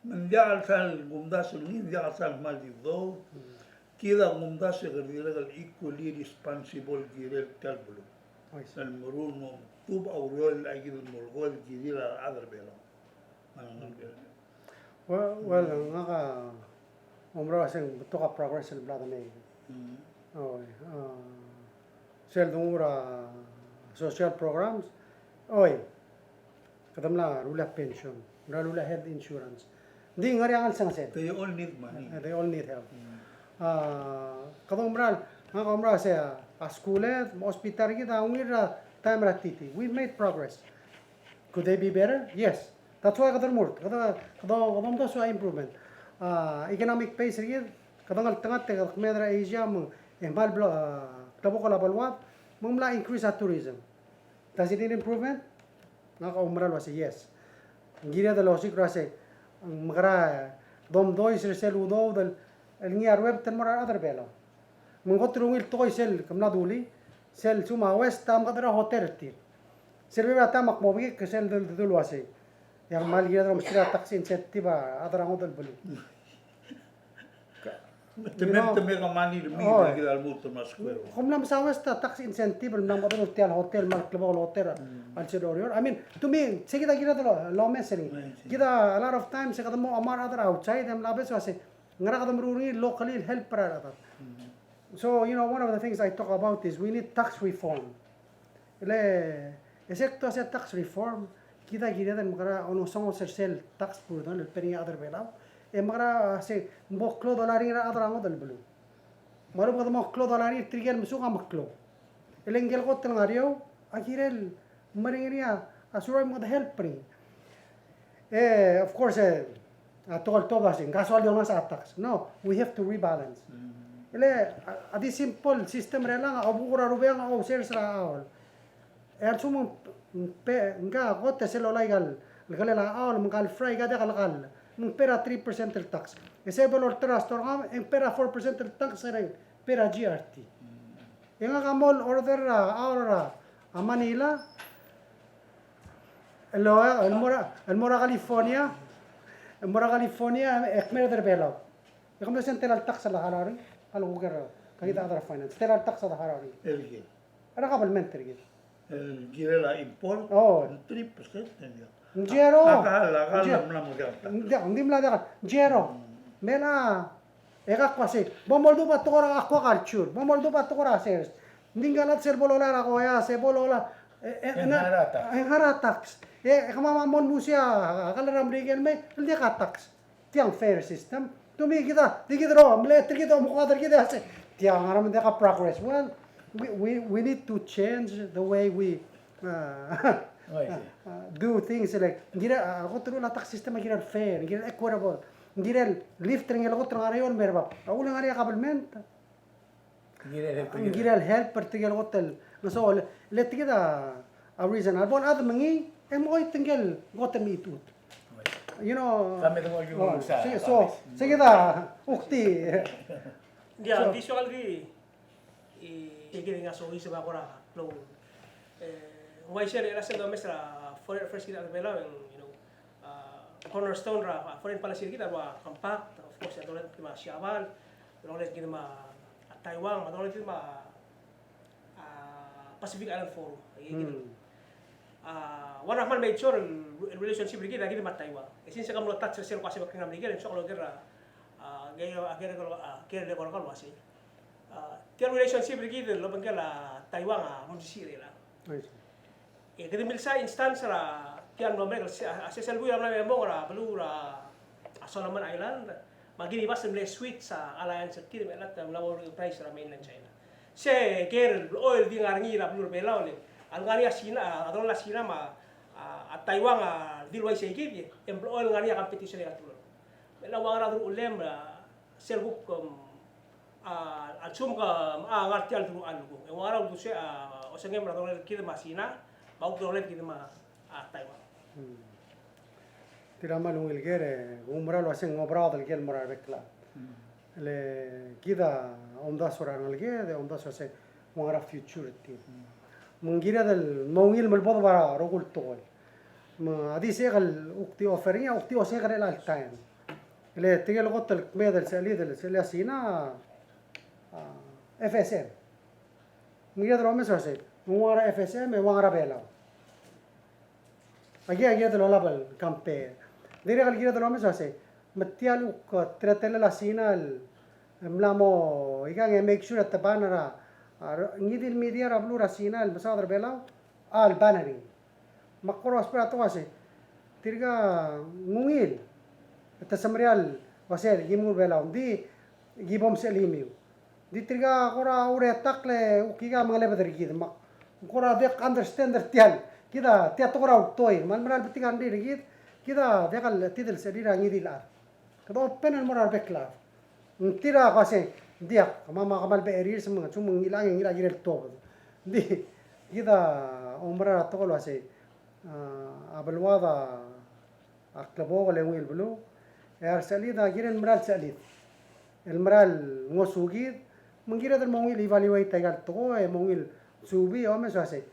Me ng diak el sal kumdasu er ngii, ng diak el sal kmal di udoud. Mm. Kid a kumdasu e kede dirrek el equally responsible el kirel tia el beluu. Uaisei. El meruul el mo tubech a ureor el kid el melekoi el kirir a rechad er a Belau. Well, well, ngak a oumera el uasei ng betok a progress el bla de mei. Mm. Oi, a, sel donguu er a social programs, oi, kede mla rullii a pension, mla rullii a health insurance. Ng di ngar er ngii a ngelsengesel. They all need money. Eh, they all need help. Mm. A, kede oumera el, ngak a oumera el uasei a, a skuled, me a hospital er kid a ungil er a taem er a T T. We've made progress. Could they be better? Yes. That's why kede remurt, kede, kede, kede omdasu a improvement. A, economic base er kid, kede ngeltengat e kede kmeed er a Asia me ng, e kmal blo-, a, klebokel a beluad, me ng mla increase a tourism. Does it need improvement? Ngak a oumera el uasei yes. Ng kired el osiik el uasei, ng mekera, e, domdois er sel udoud el, el ngii a ruebet el mo er a rechad er a Belau. Me ng kot el ungil tekoi sel, ke mla dulii, sel sum a waste a mekera hotel er tir. Sel bebil er a taem ak mo bekikl er sel dul, dul uasei. E a kmal kired el omeskid a tax incentive a rechad er a ngodech el beluu. Te mei, te mei a kmal el mei, oh, kid a lmuut el mo square. Kom mla mesa waste a tax incentive el mla mo er tia el hotel, me a klebokel el hotel er a, mm, chelsel Oreor. I mean, to me, se kid a kired el omes er ngii. Kid a, a lot of times, se kede mo omar a rechad er a outside, e mla obes el uase, ngera kede meruul er ngii locally el help er a rechad. Mm. So, you know, one of the things I talk about is we need tax reform. Le, e se kuk ua se tax reform, kid a kired el mekera onosongos er sel tax burden el bo er ngii a rechad er a Belau, e mekera se, bo klou a dolai er ngii er a rechad er a ngodech el beluu. Me a lechub e kede mo klou a dolai er ngii er tirke el mesuk a meklou. E le ngike el kot el ngar er eou a kirel meringel er ngii a, a survive me kede help er ngii. E, of course, e, a tekoi el tuobed a se, ngka a soal di omes a tax. No, we have to rebalance. Mm. E le, a, a di simple system er chelechang, a obekuk er a rubak a ousers er a chaol. E a lsekum ng pe, ngka a kot e sel lolai aika el, el kelel a chaol, me ngka el fry, aika diak lekall, me ng pay er a three percent el tax. E sel bo lolterau er a store er kau, e ng pay er a four percent el tax, e ng pay er a G R T. Mm. E ngak a mo order er a, a order er a Manila, el, el mo er a, el mo er a California, el mo er a California, e kmeed er a Belau. E ke mlo send el tax el harau er ngii, a lekuker, ka kid a other finance, send el tax el harau er ngii. El kid. Er a kabelment er kid. El kirel a import, oh, el three percent, el kid. Ng zero. A, a, a, a, ng zero. Ng di, ng di mla diak, zero. Mm. Me a E kuk ua sei, bo moldubech a tekoi er a aquaculture, bo moldubech a tekoi er a sers. Ng di ngka el chad sel bo lolai er a koia, se bo lolai, e, e, e, ng ngar er a tax. E, e, kemam a mo lmuut a, a, a kelel er a Merikel el mei, el diak a tax. Tiang fair system. Te mei kid a, di kid a, mle, tir kid a, mo kuk a tir kid a, se. Tiang, a rechad me ng diak a progress. Well, we, we, we need to change the way we uh, uh, do things like, ng kirel, a, kot el tax system a kirel fair, ng kirel equitable, ng kirel lift er ngii el kot el ngar er eou el mer bab. A uchul e ng ngar er ngii a government, ng kirel help er tirke el kot el, no, so, le, le tirke a, a reason. A bo el chad me ngii, e mo choit ngike el kot el mechitechut. You know, se, so, se kid a, ukti. Ia, so, di soal di, e, e kid a ngar er a soiseb a kora klou. E, ng uaisei e le sel domes er a foreign affairs er a Belau, e ng, you know, a, cornerstone er a foreign policy er kid a ua compact, of course, a dolekoi kid me a Siabal, a dolekoi kid me a Taiwan, a dolekoi kid me a, a, Pacific Island Forum. E kid. Hmm. A, one of my major el, el relationship er kid a kid me a Taiwan. E since ke mlo touch er sel kuk ua se bek er a Merikel, e ng soak el oker a, a, ke, a, ke, a, ke, a, ke, a, A, tia el relationship er kid el obengkel a Taiwan a mo mesisiich er chelechang. I see. E kede milsa instance er a tia el mlo merek el se-, a, a sesei el buil a mla me mong er a beluu er a, a Solomon Island. Me a Kiribati a mle switch a alliance er tir me a chelechang a mla mo recognize er a mainland China. Se ker el blechoel di ngar er ngii er a beluu er a Belau le a lengar er ngii a Sina, a, a delongelel a Sina me a, a, a Taiwan a di el uaisei kid, e ng blechoel ngar er ngii a competition er a beluu. Me a ua ngera a deruchellem, a, sel kuk, um, a, a lsekum ke, a, ngar tia el deruchall el kuk. E ua ngera a ultuil, a, osengem er a delongelel kid me a Sina, me a kuk delongelel kid me a, a, Taiwan. Hmm. Tir a kmal ungil ker, e, ng mera el uasei ng oberaod el ker el mo er a rebek el chad. Hmm. Le kid a omdasu er a rengeleked, e omdasu el uasei ng ua ngera a future er tir. Hmm. Me ng kired el mo ungil me lebodeb a rokui el tekoi. Me a di sebechek el kuk di offer er ngii, a kuk di osengek er chelecha el taem. Le tirke el kot el kmeed el sechelid el sechelid a Sina, a, F S M. Me ng kired el omes el uasei, ng ua ngera F S M, e ua ngera Belau. Aki, aki kired el olab el compare. Dirrek el kired el omes el uasei, me tia el kuk teletelel a Sina el mla mo, ikang e make sure e te ban er a, a, ngii di el media er a beluu er a Sina el mesaod er a Belau, a, el ban er ngii. Me ak kora ousbech er a tekoi el uasei, tirka ng ungil, e te semeriar el uasei, ki mengull er a Belau, ng di, ki bo msechelim. Di tirka kora uretakl e kuk ika mengelebed er kid, me ak kora diak understand er tial. Kid a, tia tekoi er a ultoir, me a le mera el betik a rengrir er kid, kid a diak el, tia el sechelir a ngii di el chad. Kede open el mo er a rebek el chad. Ng tir a kmo uasei, ng diak, kemam a kmal becherir, se me ng, se me ng ngilai, ngilai a kirel tuobed. Ng di, kid a oumera er a tekoi el uasei, a, a beluad a, a klebokel e ungil beluu, e a resechelid a kirel mera el sechelid. El mera el ngosukid, me ng kired el mo ungil evaluate aika el tekoi, e mo ungil subii, omes el uasei.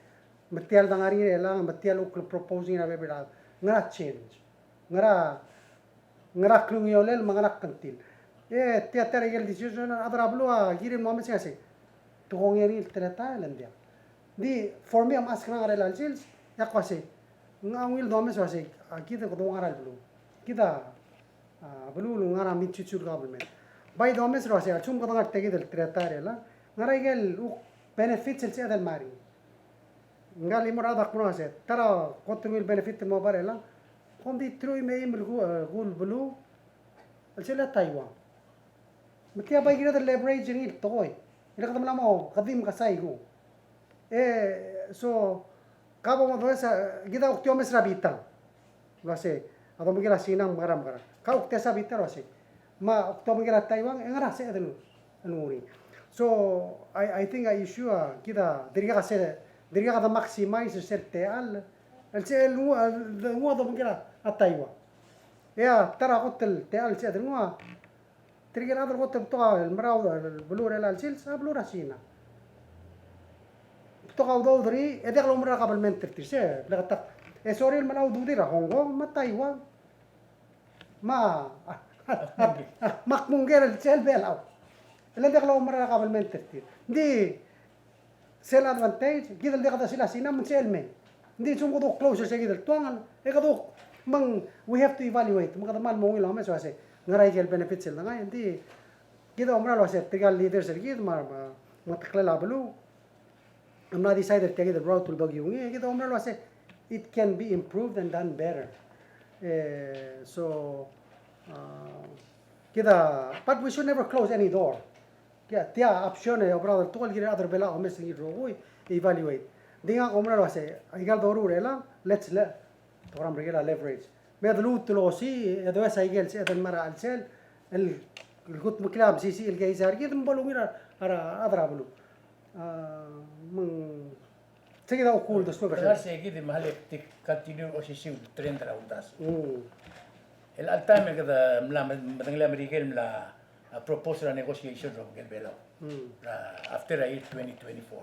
Me tia el dengar er ngii er chelechang, me tia el kuk propose er ngii er a bebil el chad. Ngera change. Ngera, ngera klungiolel me a ngera kngtil. E tia, tia er a ikel decision a rechad er a beluu a kirir el mo omes el uasei, te kongei er ngii el teletael e ng diak. Ng di for me a mechas er a ngar er a chelecha el sils, e ak uasei, ng ungil domes el uasei, a kid a kede ngar er a beluu. Kid a, a, beluu el ngar er a mid-schedule government. Bai domes el uasei, a lsekum kede ngar er tia kid el teletael er chelechang, ngera ikel benefits el sebeched el mei er ngii. Ngka el chimo er a chad a kmo el uasei, ta er a kot el ungil benefit el mo bai er chelechang, kom di truich me a eim el ku-, e, kuk beluu el sel Taiwan. Me tia bai kired el leverage er ngii el tekoi. E le kede mla mo, kede di mekesai kung. E, so, ka bo mo domes a, kid a kuk di omes er a bitang el uasei, a domengkel a Sina me a ngera me a ngera. Ka kuk di omes er a bitang el uasei, me a kuk di omengkel a Taiwan, e ngera sebeched el nguu er ngii. So, I, I think a issue a, kid a, dirkak a se, dirkak a de maximize er sel techall el se el nguu, el nguu a domengkel a Taiwan. E a ta er a kot el techall el sebeched el nguu a, tirke el chad el kot el betok el mera el beluu er chelecha el sils a beluu er a Sina. Betok a udoud er ngii, e diak loumerang er a kabelment er tir, se bleketakl. E sorir el mla ududir a Hong Kong me a Taiwan. Me a, me ak mungker el sel Belau. E le ng diak loumerang er a kabelment er tir. Ng di sel advantage, kid el diak de sel a Sina me ng sel mei. Ng di lsekum kede kuk close er se kid el tuangel, e kede kuk, me ng, we have to evaluate, me kede kmal mo ungil el omes el uasei, ngera ikel benefits el dengai, ng di kid a oumera el uasei, tirka el leaders er kid, me a, me a, me a teklel a beluu a mla decide er tia kid el route el dokiu ngii, e kid a oumera el uasei, it can be improved and done better. E, so, a, kid a, but we should never close any door. Tia, tia option e oberaod el tekoi el kirir a rechad er Belau el omes er ngii el rokui, e evaluate. Ng di ngak a oumera el uasei, aika el doruul er chelechang, let's le, te kora merikel a leverage. Me de luut el osii, e does a ikel sebeched el mei er a chelsel, el, el kutmeklii a mesisiich el keizai er kid, me bo lungil a, a rechad er a beluu. A, me ng Sei kid a kuk uldesuek er sel. Ngar sei kid me a le di continue osisiu el trend er a uldasu. Mm. El all time e kede mla me-, medengelii a Merikel el mla, a, propose er a negotiation er a obengkel Belau. Mm. Er a after a year twenty twenty-four.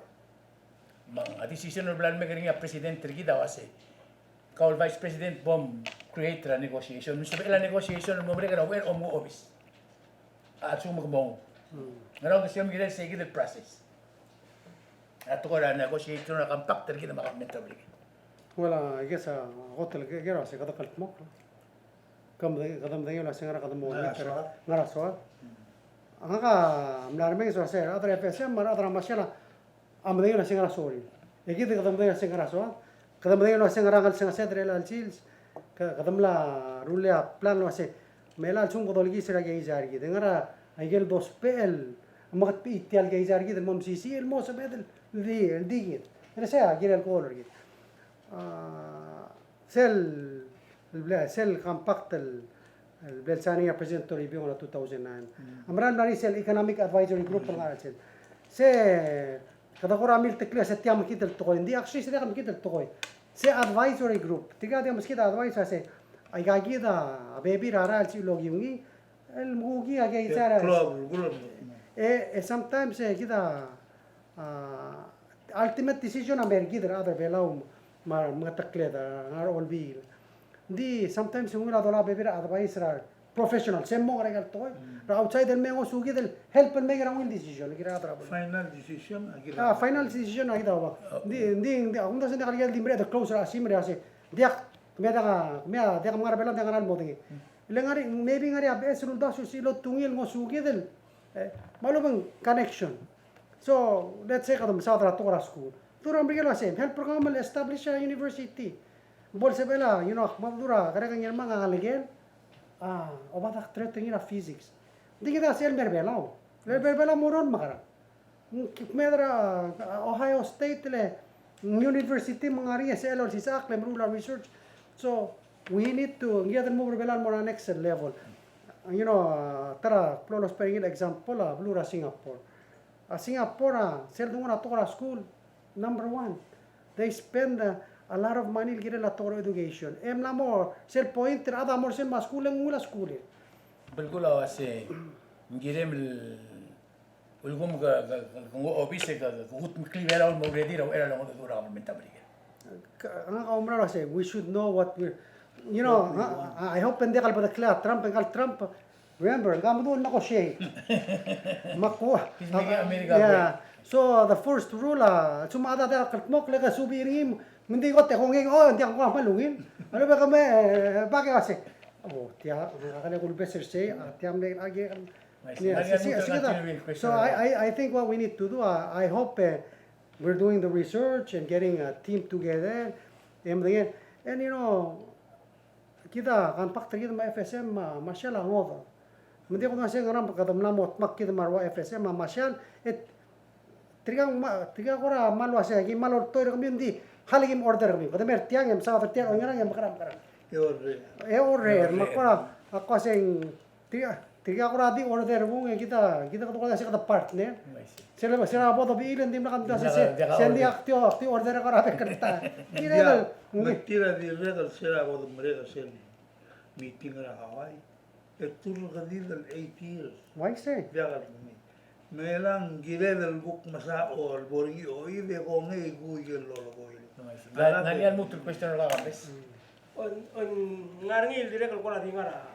Me ng a decision el bla lemek er ngii a president er kid a uasei, kau el vice president bo mcreate er a negotiation. Me sebechel a negotiation el mo merek er a uchei er a omuchel a obis. A lsekum ke mo. Mm. Ngera uldesuem el kirel sei kid el process. A tekoi er a negotiation er a compact er kid me a government er a Merikel. Well, I guess a kot el ke-, ker a se kede kldmokl. Kede, kede medengei el uasei ngera kede mo, ngera soad. Ngera soad. Mm. Ngak a mla remenges el uasei a rechad er a F S M me a rechad er a Marshall a medengei el uasei ngera sorir. E kid kede medengei el uasei ngera soad. Kede medengei el uasei ngera ngelsengesed er chelecha el sils. Ke-, kede mla rullii a plan el uasei me a lsekum kede olekiis er a keizai er kid, e ngera a ikel dousbech el meketbechiu tia el keizai er kid el mo mesisiich el mo sebeched el di, el di kid. E le sei a kirel el goal er kid. A, sel, el ble-, sel compact el, el ble sign er ngii a President Toribiong er a two thousand nine. Mm. A mera el mla er ngii sel Economic Advisory Group el ngar er a chelsel. Se, kede kora milteklii a se tia mekngit el tekoi. Ng di actually se tia mekngit el tekoi. Se advisory group. Tirka a di meskid a advice a se, aika kid a bebil er a rael el sel okiu ngii, el mekukii a keizai er a. E, e sometimes e kid a, a, ultimate decision a mei er kid er a rechad er a Belau me a, me a mengetekled a ngar er a olbiil. Ng di sometimes ng ungil a dolai a bebil er a advice er a professional, se el mo ngar er aika el tekoi. Mm. Er a outside el mei e ngosukid el help el make er a ungil decision, kid er a rechad er a Belau. Final decision a kid a. A, final decision a kid a oba. Okay. Ng di, ng di, ng di, a kumdasu e ng diak el di mereched el close er a chesimer el uasei, diak, kemiu a diak, kemiu a diak ngar er a Belau, ng diak ngar er a modengei. Mm. Le ngar er ngii, maybe ngar er ngii a beches el uldasu el sel otungii el ngosukid el, e, me a lobeng connection. So, let's say kede mesaod er a tekoi er a skuul. Te oureor er a Merikel el uasei, help er kemam el establish a university. Bo lsebechel a, you know, ak mo dmu er a, kerek a Ngirmang a ngelekel, a, oba doctorate er ngii er a physics. Ng di kid a sel mei er a Belau. Le mei er a Belau mo er a mekerang. Ng kmeed er a, a, Ohio State le ng university me ng ngar er ngii a sel olsisechakl e meruul a research. So, we need to, ng kired el move er a Belau el mo er a next level. You know, a, ta er a klou el ousbech er ngii el example a beluu er a Singapore. A Singapore a, sel donguu a tekoi er a skuul, number one. They spend a, a lot of money el kirel a tekoi er a education. E mla mo, sel point er a chad a mo er sel me a skuul e ng ungil a skuul. Belkul a uasei, ng kirem el ulekum ke, ke, ke, ke nguu a obis e ke, ke kutmeklii a Belau el mo ready er a uchei er a longedecheduch er a government er a Merikel. Ke, ngak a oumera el uasei, we should know what we, You know, I, I hope e ng diak el bedeklii a Trump, e ngka el Trump, remember, ngka a mdu el negotiate. Me a kuk, yeah. So the first rule, a, sel mo a chad a diak el kldmokl, e ke subii er ngii, me ng di kot e kongei, o, ng diak kuk kmal ungil. A lebo ke me, e, bak e uase, o, tia, a kele kulebes er sei, a, tia mle, a, ke, yeah, so I, I, I think what we need to do, I, I hope, e, we're doing the research and getting a team together. And, and, you know, kid a compact er kid me a F S M me a Marshall a ngodech. Me ng di kuk uase ng ngar er ngii me kede mla mo dmak kid me a rua F S M me a Marshall, e tirka, tirka kora kmal uase, ki kmal oltoir er kemiu, ng di, hale kim order er kemiu. Kede mer tiang e msa er tiang, o ngerang e mekerang, mekerang. E order. E order, me kora, ak uase ng Tirka, tirka kora di order er kung e kid a, kid a kede kora se kede partner. Sel, sel bo dobechiil e ng dimlak a mdu se, se ng di ak di, ak di order er kora bek el ta. Tirka, me tir a dirrek el sel bo domerek er sel meeting er a Hawaii. E turk a di el eight years. Uaisei. Diak el kemiu. Me ng kired el kuk mesaod el bo er ngii, o, e de kongei kuk el lolekoi. Ng ngar er ngii el lmuut el question er a Kambes. Ng ngar er ngii el dirrek el kora di ngar er a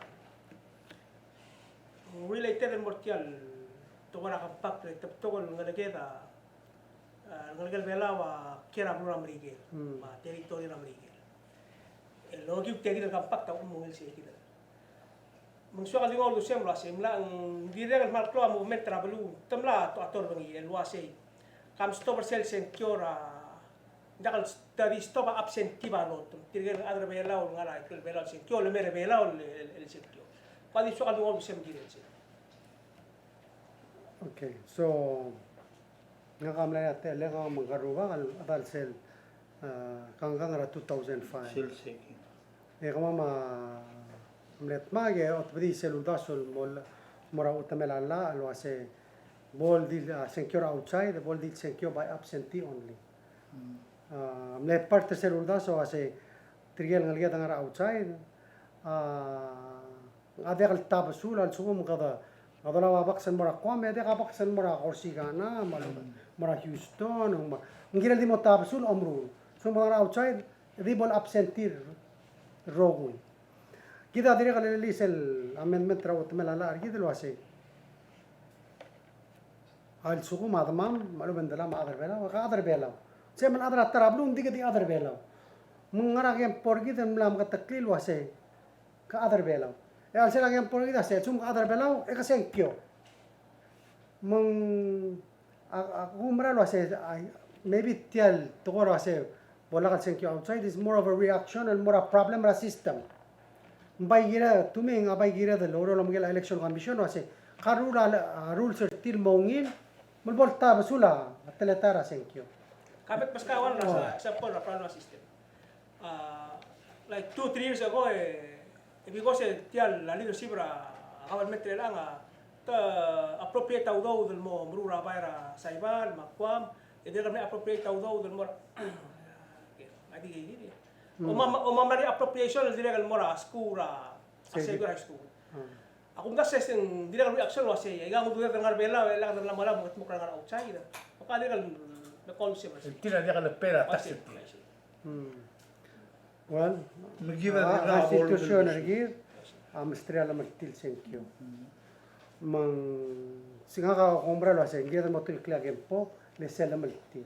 related el mo er tia el tekoi er a compact, e te betok el ngeleked a, a, ngeleked el Belau a kiei er a beluu er a Merikel, me a territory er a Merikel. El okiu tia kid el compact a uchul me ng ungil sei kid. Me ng soak el di nguu a uldesuem el uasei, mla, ng dirrek el kmal klou a movement er a beluu, te mla to, a torbengii el uasei, kam stop er sel sengkio er a, ng diak el study, stop a absentee ballot. Tirke el chad er a Belau el ngar er a ikrel Belau el sengkio, el mei er a Belau el, el, el sengkio. Kuk di soak el di nguu a uldesuem el kirel sei. Okay, so, ngak a mla er a techellek, ngak me ngka el rubak, a chad er sel, a, kangkang er a two thousand five. Sel second. E kemam a mle dmak e otebedii sel uldasu el mo, mo er a uchetemel a llach el uasei bo el di, a, sengkio er a outside, bo el di sengkio by absentee only. Mm. A, mle part er sel uldasu el uasei tirke el ngeleked a ngar er a outside, a, a diak el tabesul a lsekum kede, kede olau a box el mo er a Guam, e diak a box el mo er a Corsicana, me a, mm, mo er a Houston, me a, ng kirel di mo tabesul a omeruul. Lsekum kede ngar er a outside, e di bo el absentee el rokui. Kid a dirrek el release el amendment er a uchetemel a llach er kid el uasei, a lsekum a demam, me a lechub e ng delam a chad er Belau, e ke chad er Belau. Sei me a chad er a ta er a beluu, ng di ke di chad er Belau. Me ng ngar er a kempo er kid el mla meketeklii el uasei ke chad er Belau. E a lsel a kempo er kid a sei, a lsekum ke chad er Belau, e ke sengkio. Me ng A, a, kumerang el uasei, a, maybe tia el tekoi er a uasei bo lak el sengkio outside is more of a reaction el mo er a problem er a system. Ng bai kired, to me, a bai kired el oureor el omengel a Election Commission el uasei, ka rule a, a rules er tir el mo ungil, me bo el tabesul a teletael er a sengkio. Ka bek beskau a, oh, sa, sa bo el problem er a system. A, like two, three years ago, e, e because e tia el leadership er a government er chelechang a te appropriate a udoud el mo meruul er a bai er a Saipan me a Guam, e dirrek el mle appropriate a udoud el mo er a, a di, di, di. Mm. Omam, omam er a appropriation el dirrek el mo er a skuul er a, a Xavier High School. Mm. A kumdasu e ng dirrek el reaction el uasei, aika ng ududed el ngar er a Belau, e lak de mla mo er a, mo er a ngar er a outside. Me ka dirrek el, me kol se. El tir a diak el pay er a tax er tir. Hmm. Well, me kid a, a, constitution er kid a mesterir a llemeltir el sengkio. Hmm. Me ng, se ngak a kumerang el uasei, ng kired el mo ulterekokl a kempo, le sel llemeltir.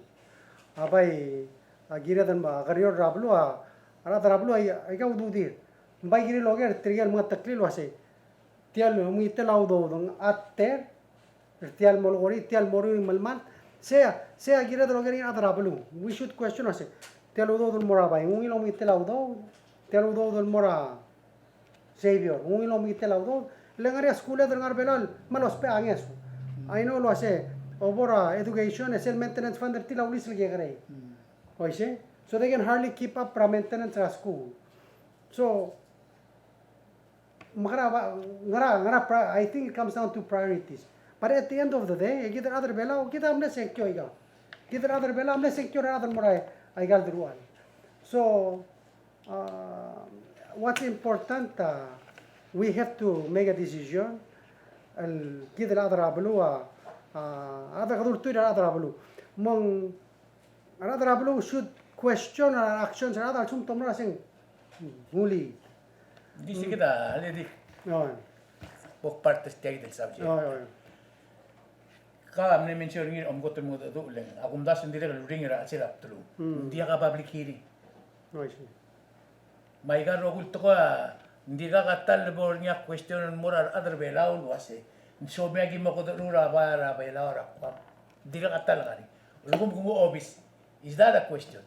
A bai, a kired el mo, a kerior er a beluu, a rechad er a beluu, a, aika ududir. Ng bai kirir el oker, tirke el mengeteklii el uasei, tia el omengitel a udoud ng a ter, er tia el molekoi, tia el moruul me lmalt. Sei a, sei a kired el oker er ngii a rechad er a beluu. We should question ourselves. Tia el udoud el mo er a bai, ng ungil omengitel a udoud. Tia el udoud el mo er a Xavier, ng ungil omengitel a udoud. Le ngar er ngii a skuuled el ngar er a Belau el kmal ousbech a ngeso. I know el uasei, obo er a education, e sel maintenance fund er tir a ulis el kekerei. Oisei? So they can hardly keep up er a maintenance er a skuul. So, me kora, ngera, ngera pri-, I think it comes down to priorities. But at the end of the day, e kid el chad er a Belau, kid a mle sengkio aika. Kid el chad er a Belau a mle sengkio er a rechad el mo er a, aika el deruchall. So, uh, what's important, uh, we have to make a decision. El kid el chad er a beluu, uh, uh, a rechad el kede ultuil er a rechad er a beluu. Me ng a rechad er a beluu should question a actions er a rechad el lsekum te mlo er a seng. Ng ungil. Di se kid a, le di. Oi. Bo kpartes tia kid el subject. Oi, oi. Ka mle mention er ngii el omkot el mengedecheduch le ng, a kumdasu ng dirrek el uringel er a chelsel a bdelul. Mm. Ng diak a public hearing. Oi, se. Me aika el rokui el tekoi a, ng dirkak a ta el bo er ngii a question el mo er a rechad er a Belau el uase, ng soam e aki mo kedecherur a bai er a Belau er a Guam. Ng dirkak a ta el ngar er ngii. Ulekum kmo obis. Is that a question?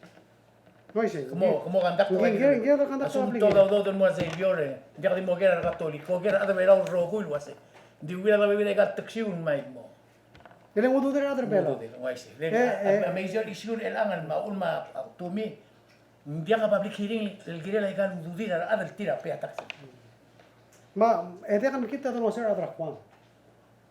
Oi, se. Kmo, kmo conduct. Ng, ng, ng, ng conduct a public hearing. Asume te udoud el mo er a Xavier e, ng diak di mo ker a re Katoliko, ker a rechad er a Belau el rokui el uase, ng di ungil a bebil aika el teksiu el mei el mo. E le ng ududir a rechad er a Belau. Ududir, oi, se. Le, e, a, e, a major issue er chelechang el me a uchul me a, a, to me, ng diak a public hearing el kirel aika el ududir a rechad el tir a pay a tax. Me, e diak el mekngit a dolengeseu er a rechad er a Guam.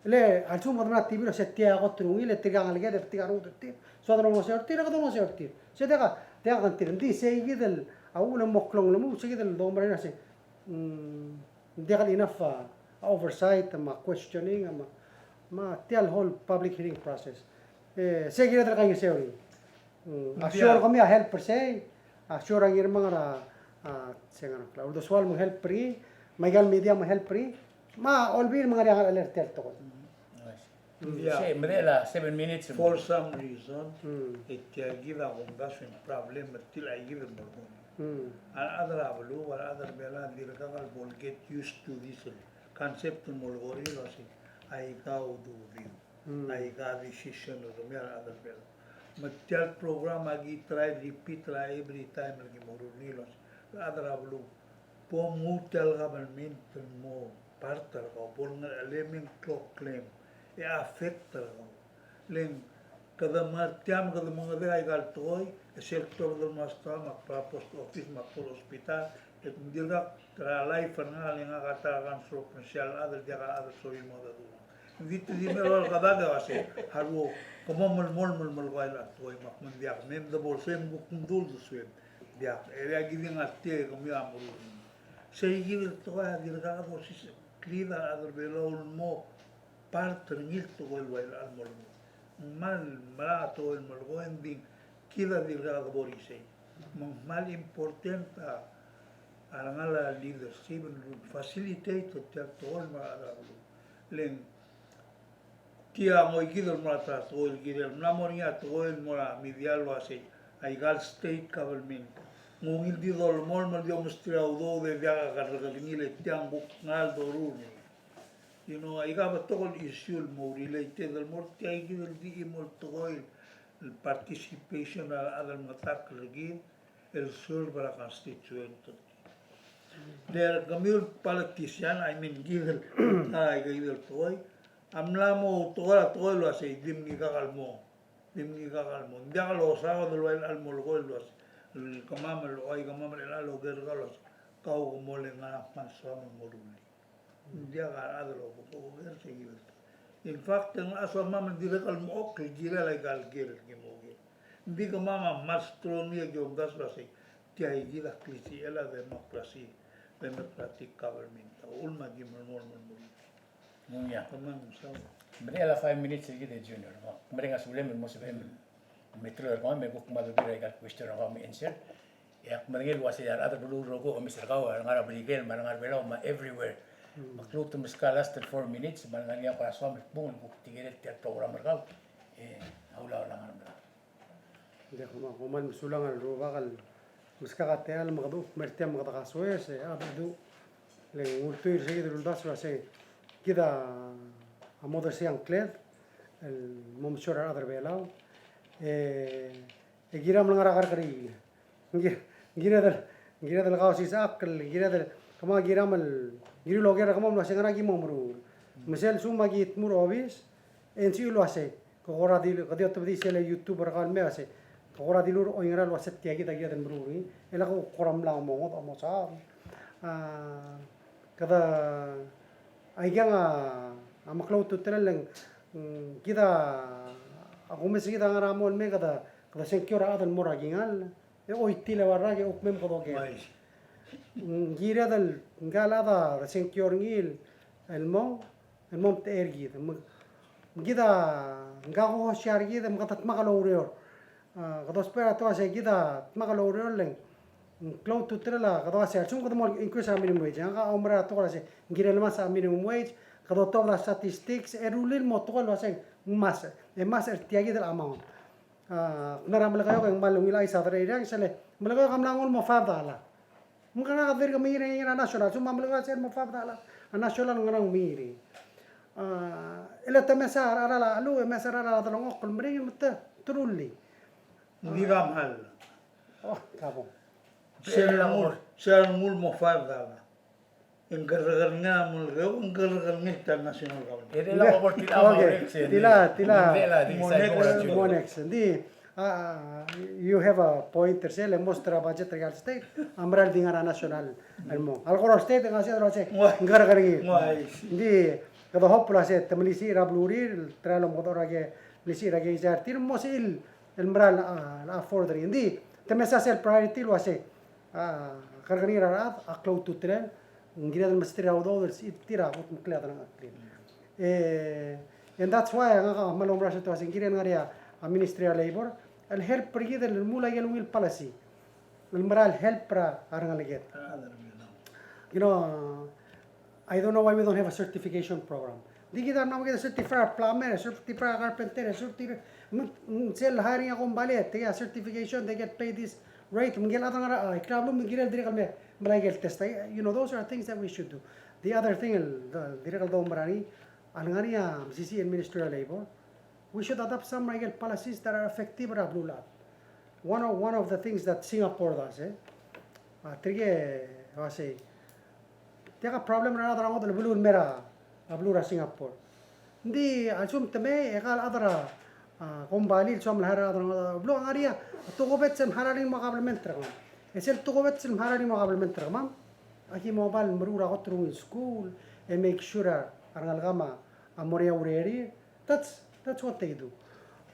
Le a lsekum kede mla er a T V el uase tia a kot el ungil, e tirka a ngeleked, e tirka a rengud er tir. Soad el olengeseu er tir, e kede olengeseu er tir. Se diak a, diak a tir. Ng di sei kid el, a uchul me ng mo klou el mo, sei kid el domerang er a se, mm, ng diak el enough, a, oversight, me a questioning, me a, me a tia el whole public hearing process. E, sei kid el kaingeseu er ngii. Mm, a sure kemiu a help er sei, a sure a Ngirmang er a, a, se ngar er a uldesuel me ng help er ngii, me aika el media me ng help er ngii, me a Olbiil me ng ngar er ngii a ngar er tia el tekoi. Mm. Yeah. Se, medechel a seven minutes. For some reason, mm, e tia kid a kumdasu e ng problem er tir a kid el mo er ngii. Mm. A rechad er a beluu, a rechad er a Belau, dirkak el bo el get used to this concept el mo er ngii el uase aika a ududir. Mm. Aika a decision el kemiu a rechad er a Belau. Me tia el program a ki try repeat er a every time el ki mo rullii el uase, rechad er a beluu, bo mnguu tia el government el mo part er kau, bo lengerechelem e ng kloklem, e affect er kau. Le ng kede mei er tia me kede mengedei aika el tekoi, e sel torch el mo er a stoa me a kbo er a post office me a kbo er a hospital, e ng dirkak er a life er ngak, le ngak a ta er a kanserok me sel chad el diak a chad el sorir el mo dmu. Ng di te di mei el olekada e uase, a ruo, ke mo melemolem el melekoi a tekoi me ak mo diak, me de bo lsekum kuk mdu el uldesuem, diak, e diak ki di ngar tia e kemiu a meruul. Sei kid el tekoi a dirkak dosisecheklid a rechad er a Belau el mo part er ngii el tekoi el ua el mo lenguu. Ng kmal mera a tekoi el melekoi, ng di kid a dirkak debo er isei. Me ng kmal important a, a rengalek a leadership el facilitate er tia el tekoi el mo er a rechad er a beluu. Le ng tia ngoikid el mo er a ta el tekoi el kirel, mla mo er ngii a tekoi el mo er a media el uase aika el state government ng ungil di dolemolem el di omesterir a udoud e diak a kerrekedengir e tiang kuk ngar el doruul. You know, aika a betok el issue el mo related el mo er tia kid el di chimo el tekoi el participation er a rechad el mengetakl er kid el serve er a constituent er tir. Le kemiu el politician, I mean, kid el, a, aika kid el tekoi a mla mo tekoi er a tekoi el uasei di mngikak el mo, di mngikak el mo. Ng diak losaod el ua el mo lekoi el uasei, el kemam el ua, kemam el chelecha el oker er kau el uasei, kau ke mo le ngar er a kmal soam el mo rullii. Ng diak a rechad el oker, oker se kid el. In fact, e ng locha soam el dirrek el mo oker el kirel aika el ker el ki mo oker. Ng di kemam a kmal strongly a ki omdasu el uasei tia kid a klisichel a democracy, democratic government. A uchul me a ki melemolem el mo. Ng ua. Kemam, so. Medechel a five minutes er kid e Junior, me ak mereng a sulem el mo sebechem el me tru er kemam, me kuk kmal bebil aika el question er kau me answer. E ak medengei el uasei a rechad er a beluu el rokui a omes er kau, a re ngar er a Merikel, me a re ngar er a Belau, me a everywhere. Me ak lmuut el meskau a last el four minutes, me a lengar er ngii a kora soam el kbung el kuk tekerel tia el program er kau. E, a ulaol a ngar er a Belau. Ng di kmal, kmal mesulang el rubak el meskak a techall me kede kuk mer tia me kede kasoes, e, a bedu. Le ng ultuil er se kid el uldasu el uasei kid a mo odersii a ngkled el mo mesiou er a rechad er a Belau. E, e kiram el ngar er a kerrekeriil. Ng kir-, ng kired el, ng kired el kausisechakl, ng kired el, kemam a kiram el, ng kirir el oker er kemam el uasei ngera ki mo meruul. Me sel lsekum a ki tmuu er a obis, e ng sebechiu el uasei, ke kora di, ke di otobedii sel YouTube er kau el mei el uasei, ke kora dilu er oingerang el uasei tia kid a kired el meruul er ngii, e le ke kora mla mo ngodech a mo saod. A, kede, aikang a, a meklou a ultutelel e ng, mm, kid a, a kumes er kid a ngar er a mong el mei kede, kede sengkio er a chad el mo er a kingall. E choitii el eua el rak e kuk mei me kede oker. Ng kired el, ngka el chad a sengkio er ngii el mong, el mo omtechei er kid. Me, me kid a, ngka a kohosiar er kid, me kede dmak el oureor. A, kede ousbech er a tekoi el uasei kid a dmak el oureor le ng klou a ultutelel a kede uasei a lsekum kede mo increase a minimum wage, ngak a oumera a tekoi el uasei ng kirel el ngmasech a minimum wage, kede otobed a statistics, e rullii el mo tekoi el uasei ng ngmasech, e ngmasech er tia kid el amount. A, kede mera el Melekeok e ng kmal ungil chais a derei er ngii, sel Melekeok a mla nguu el mo five dollar. Me ngera a dirk mengiil er ngii er a national, a lsekum a Melekeok a sel mo five dollar, a national a ngerang mengiil er ngii. A, e le te mesa er a, er a, er a, e mesa er a, er a delengchokl el meringel me te, te rullii. Ng di ba mhal. Oh, kabong. Sel nguu, sel nguu el mo five dollar. Ng kerrekerngel a Melekeok, ng kerrekerngel a national government. Okay, tila, tila. Mo next. Di, a, you have a point er sel, e most er a budget er a state a mera el di ngar er a national el mo. A le kora state e ng uasei, ng kerrekerngel. Di, kede hope el uasei te melisiich er a belurir, el try el omekedechor er a ke melisiich er a ke isei er tir, mo sel el mera el, a, afford er ngii. Di, te mesa sel priority el uasei a kerrekerngel a rechad a klou a ultutelel, ng kired el mesterir a udoud el sebechir a kutmeklii a delengcheklir. E, and that's why ngak a kmal oumera sel uasei ng kired el ngar er ngii a Ministry of Labor el help er kid el remuul a ikel ungil policy el mera el help er a rengeleked. You know, I don't know why we don't have a certification program. Di kid a mla mo kid a certify a plumber, certify a carpenter, certify, mm, mm, sel hiring a kombalii, te certification, they get paid this rate, me ngike el chad el ngar er a, a, ikrel a beluu, me kirel dirrek el me, melai a ikel test. You know, those are things that we should do. The other thing, el, el dirrek el doumera er ngii, a lengar er ngii a mesisiich el Ministry of Labor, we should adopt some er a ikel policies that are effective er a beluulechad. One of, one of the things that Singapore does, e. A, tirke, a, sei. Tia a problem er a rechad er a ngodech el beluu el mei er a, a beluu er a Singapore. Ng di a lsekum te mei, e kau el chad er a, a, kombalii el soam el hire er a rechad er a ngodech el beluu, a ngar er ngii a tokubets el mhara er ngii el mo a kabelment er kemam. E sel tokubets el mhara er ngii el mo a kabelment er kemam, aki mo oba el meruul er a kot el ungil skuul, e make sure a rengelekam a mo er a urerir, That's, that's what they do.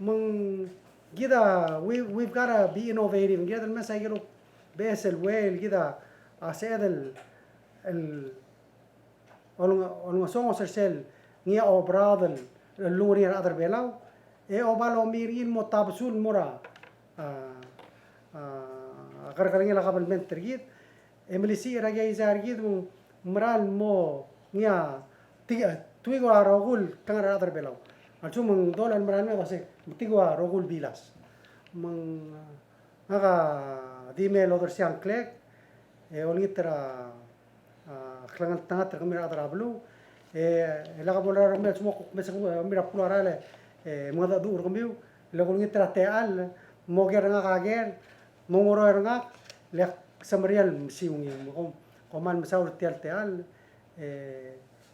Me ng kid a, we, we've gotta be innovative. Ng kired el mesa a ikel beches el ua el kid a, a, sebeched el, el, oleng-, olengesonges er sel ngii a oberaod el, el lungil er a rechad er a Belau, e oba lomiu er ngii el mo tabesul el mo er a, a, a, kerrekerngel a kabelment er kid, e melisiich er a keizai er kid me ng mera el mo ngii a ti-, tuik a rokui el klengar er a rechad er a Belau. A lsekum ng dolai el mera el mei e uasei, me tuik a rokui el bilas. Me ng, ngak a di mei el odersii a ngklek, e olengit er a, a, klengeltengat er kemiu el chad er a beluu, e, e lak bo leraro er kemiu el smok, me se kemiu er a bkul a rael, e, mengedecheduch er kemiu, le kulengit er a techall, mo ker er ngak a ker, mo ngoroi er ngak, le ak semeriar el mesiungii, me kom, kom kmal mesaul er tia el techall, e,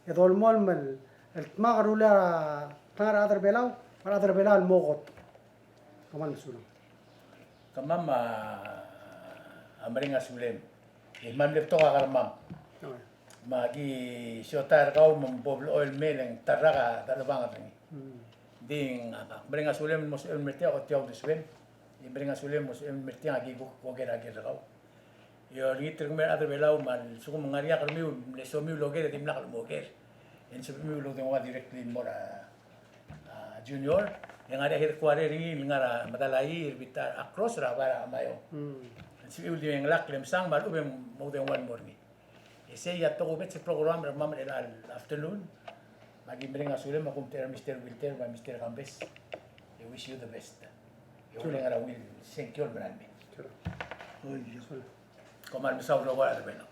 e dolemolem el, el dmak a rullii a, a rechad er a Belau, a rechad er a Belau el mo kot. Kom kmal mesulang. Kemam a, a mereng a sulem. E kmal mle betok a kermam. Me aki siotai er kau me bo blechoel el mei e le ng ta el rak a delebangel er ngii. Ng di ng, a, mereng a sulem el mo sebechem el mer tiang, ko tiang a uldesuem. E mereng a sulem el mo sebechem el mer tiang, aki kuk oker a ker er kau. E olengit er kemiu el chad er a Belau me a lsekum ng ngar er ngii a kermiu el mle soamiu el oker e dimlak el mo oker, e ng sebechemiu el oudengua directly el mo er a, a, Junior. E ng ngar er ngii a headquarter er ngii el ngar er a Medalaii, er a bita er a cross er a bai er a Kemaiong. E ng sebechiu el di mengelakl e msang me a lechub e ng mo oudengua el mo er ngii. E sei a tokubets el program er kemam er chelecha el afternoon. Me aki mereng a sulem, me a kumtechei er a Mister Wilter me a Mister Kambes. E wish you the best. E omereng er a ungil sengkio el merael mei. Kom kmal mesaul el oba er a Belau.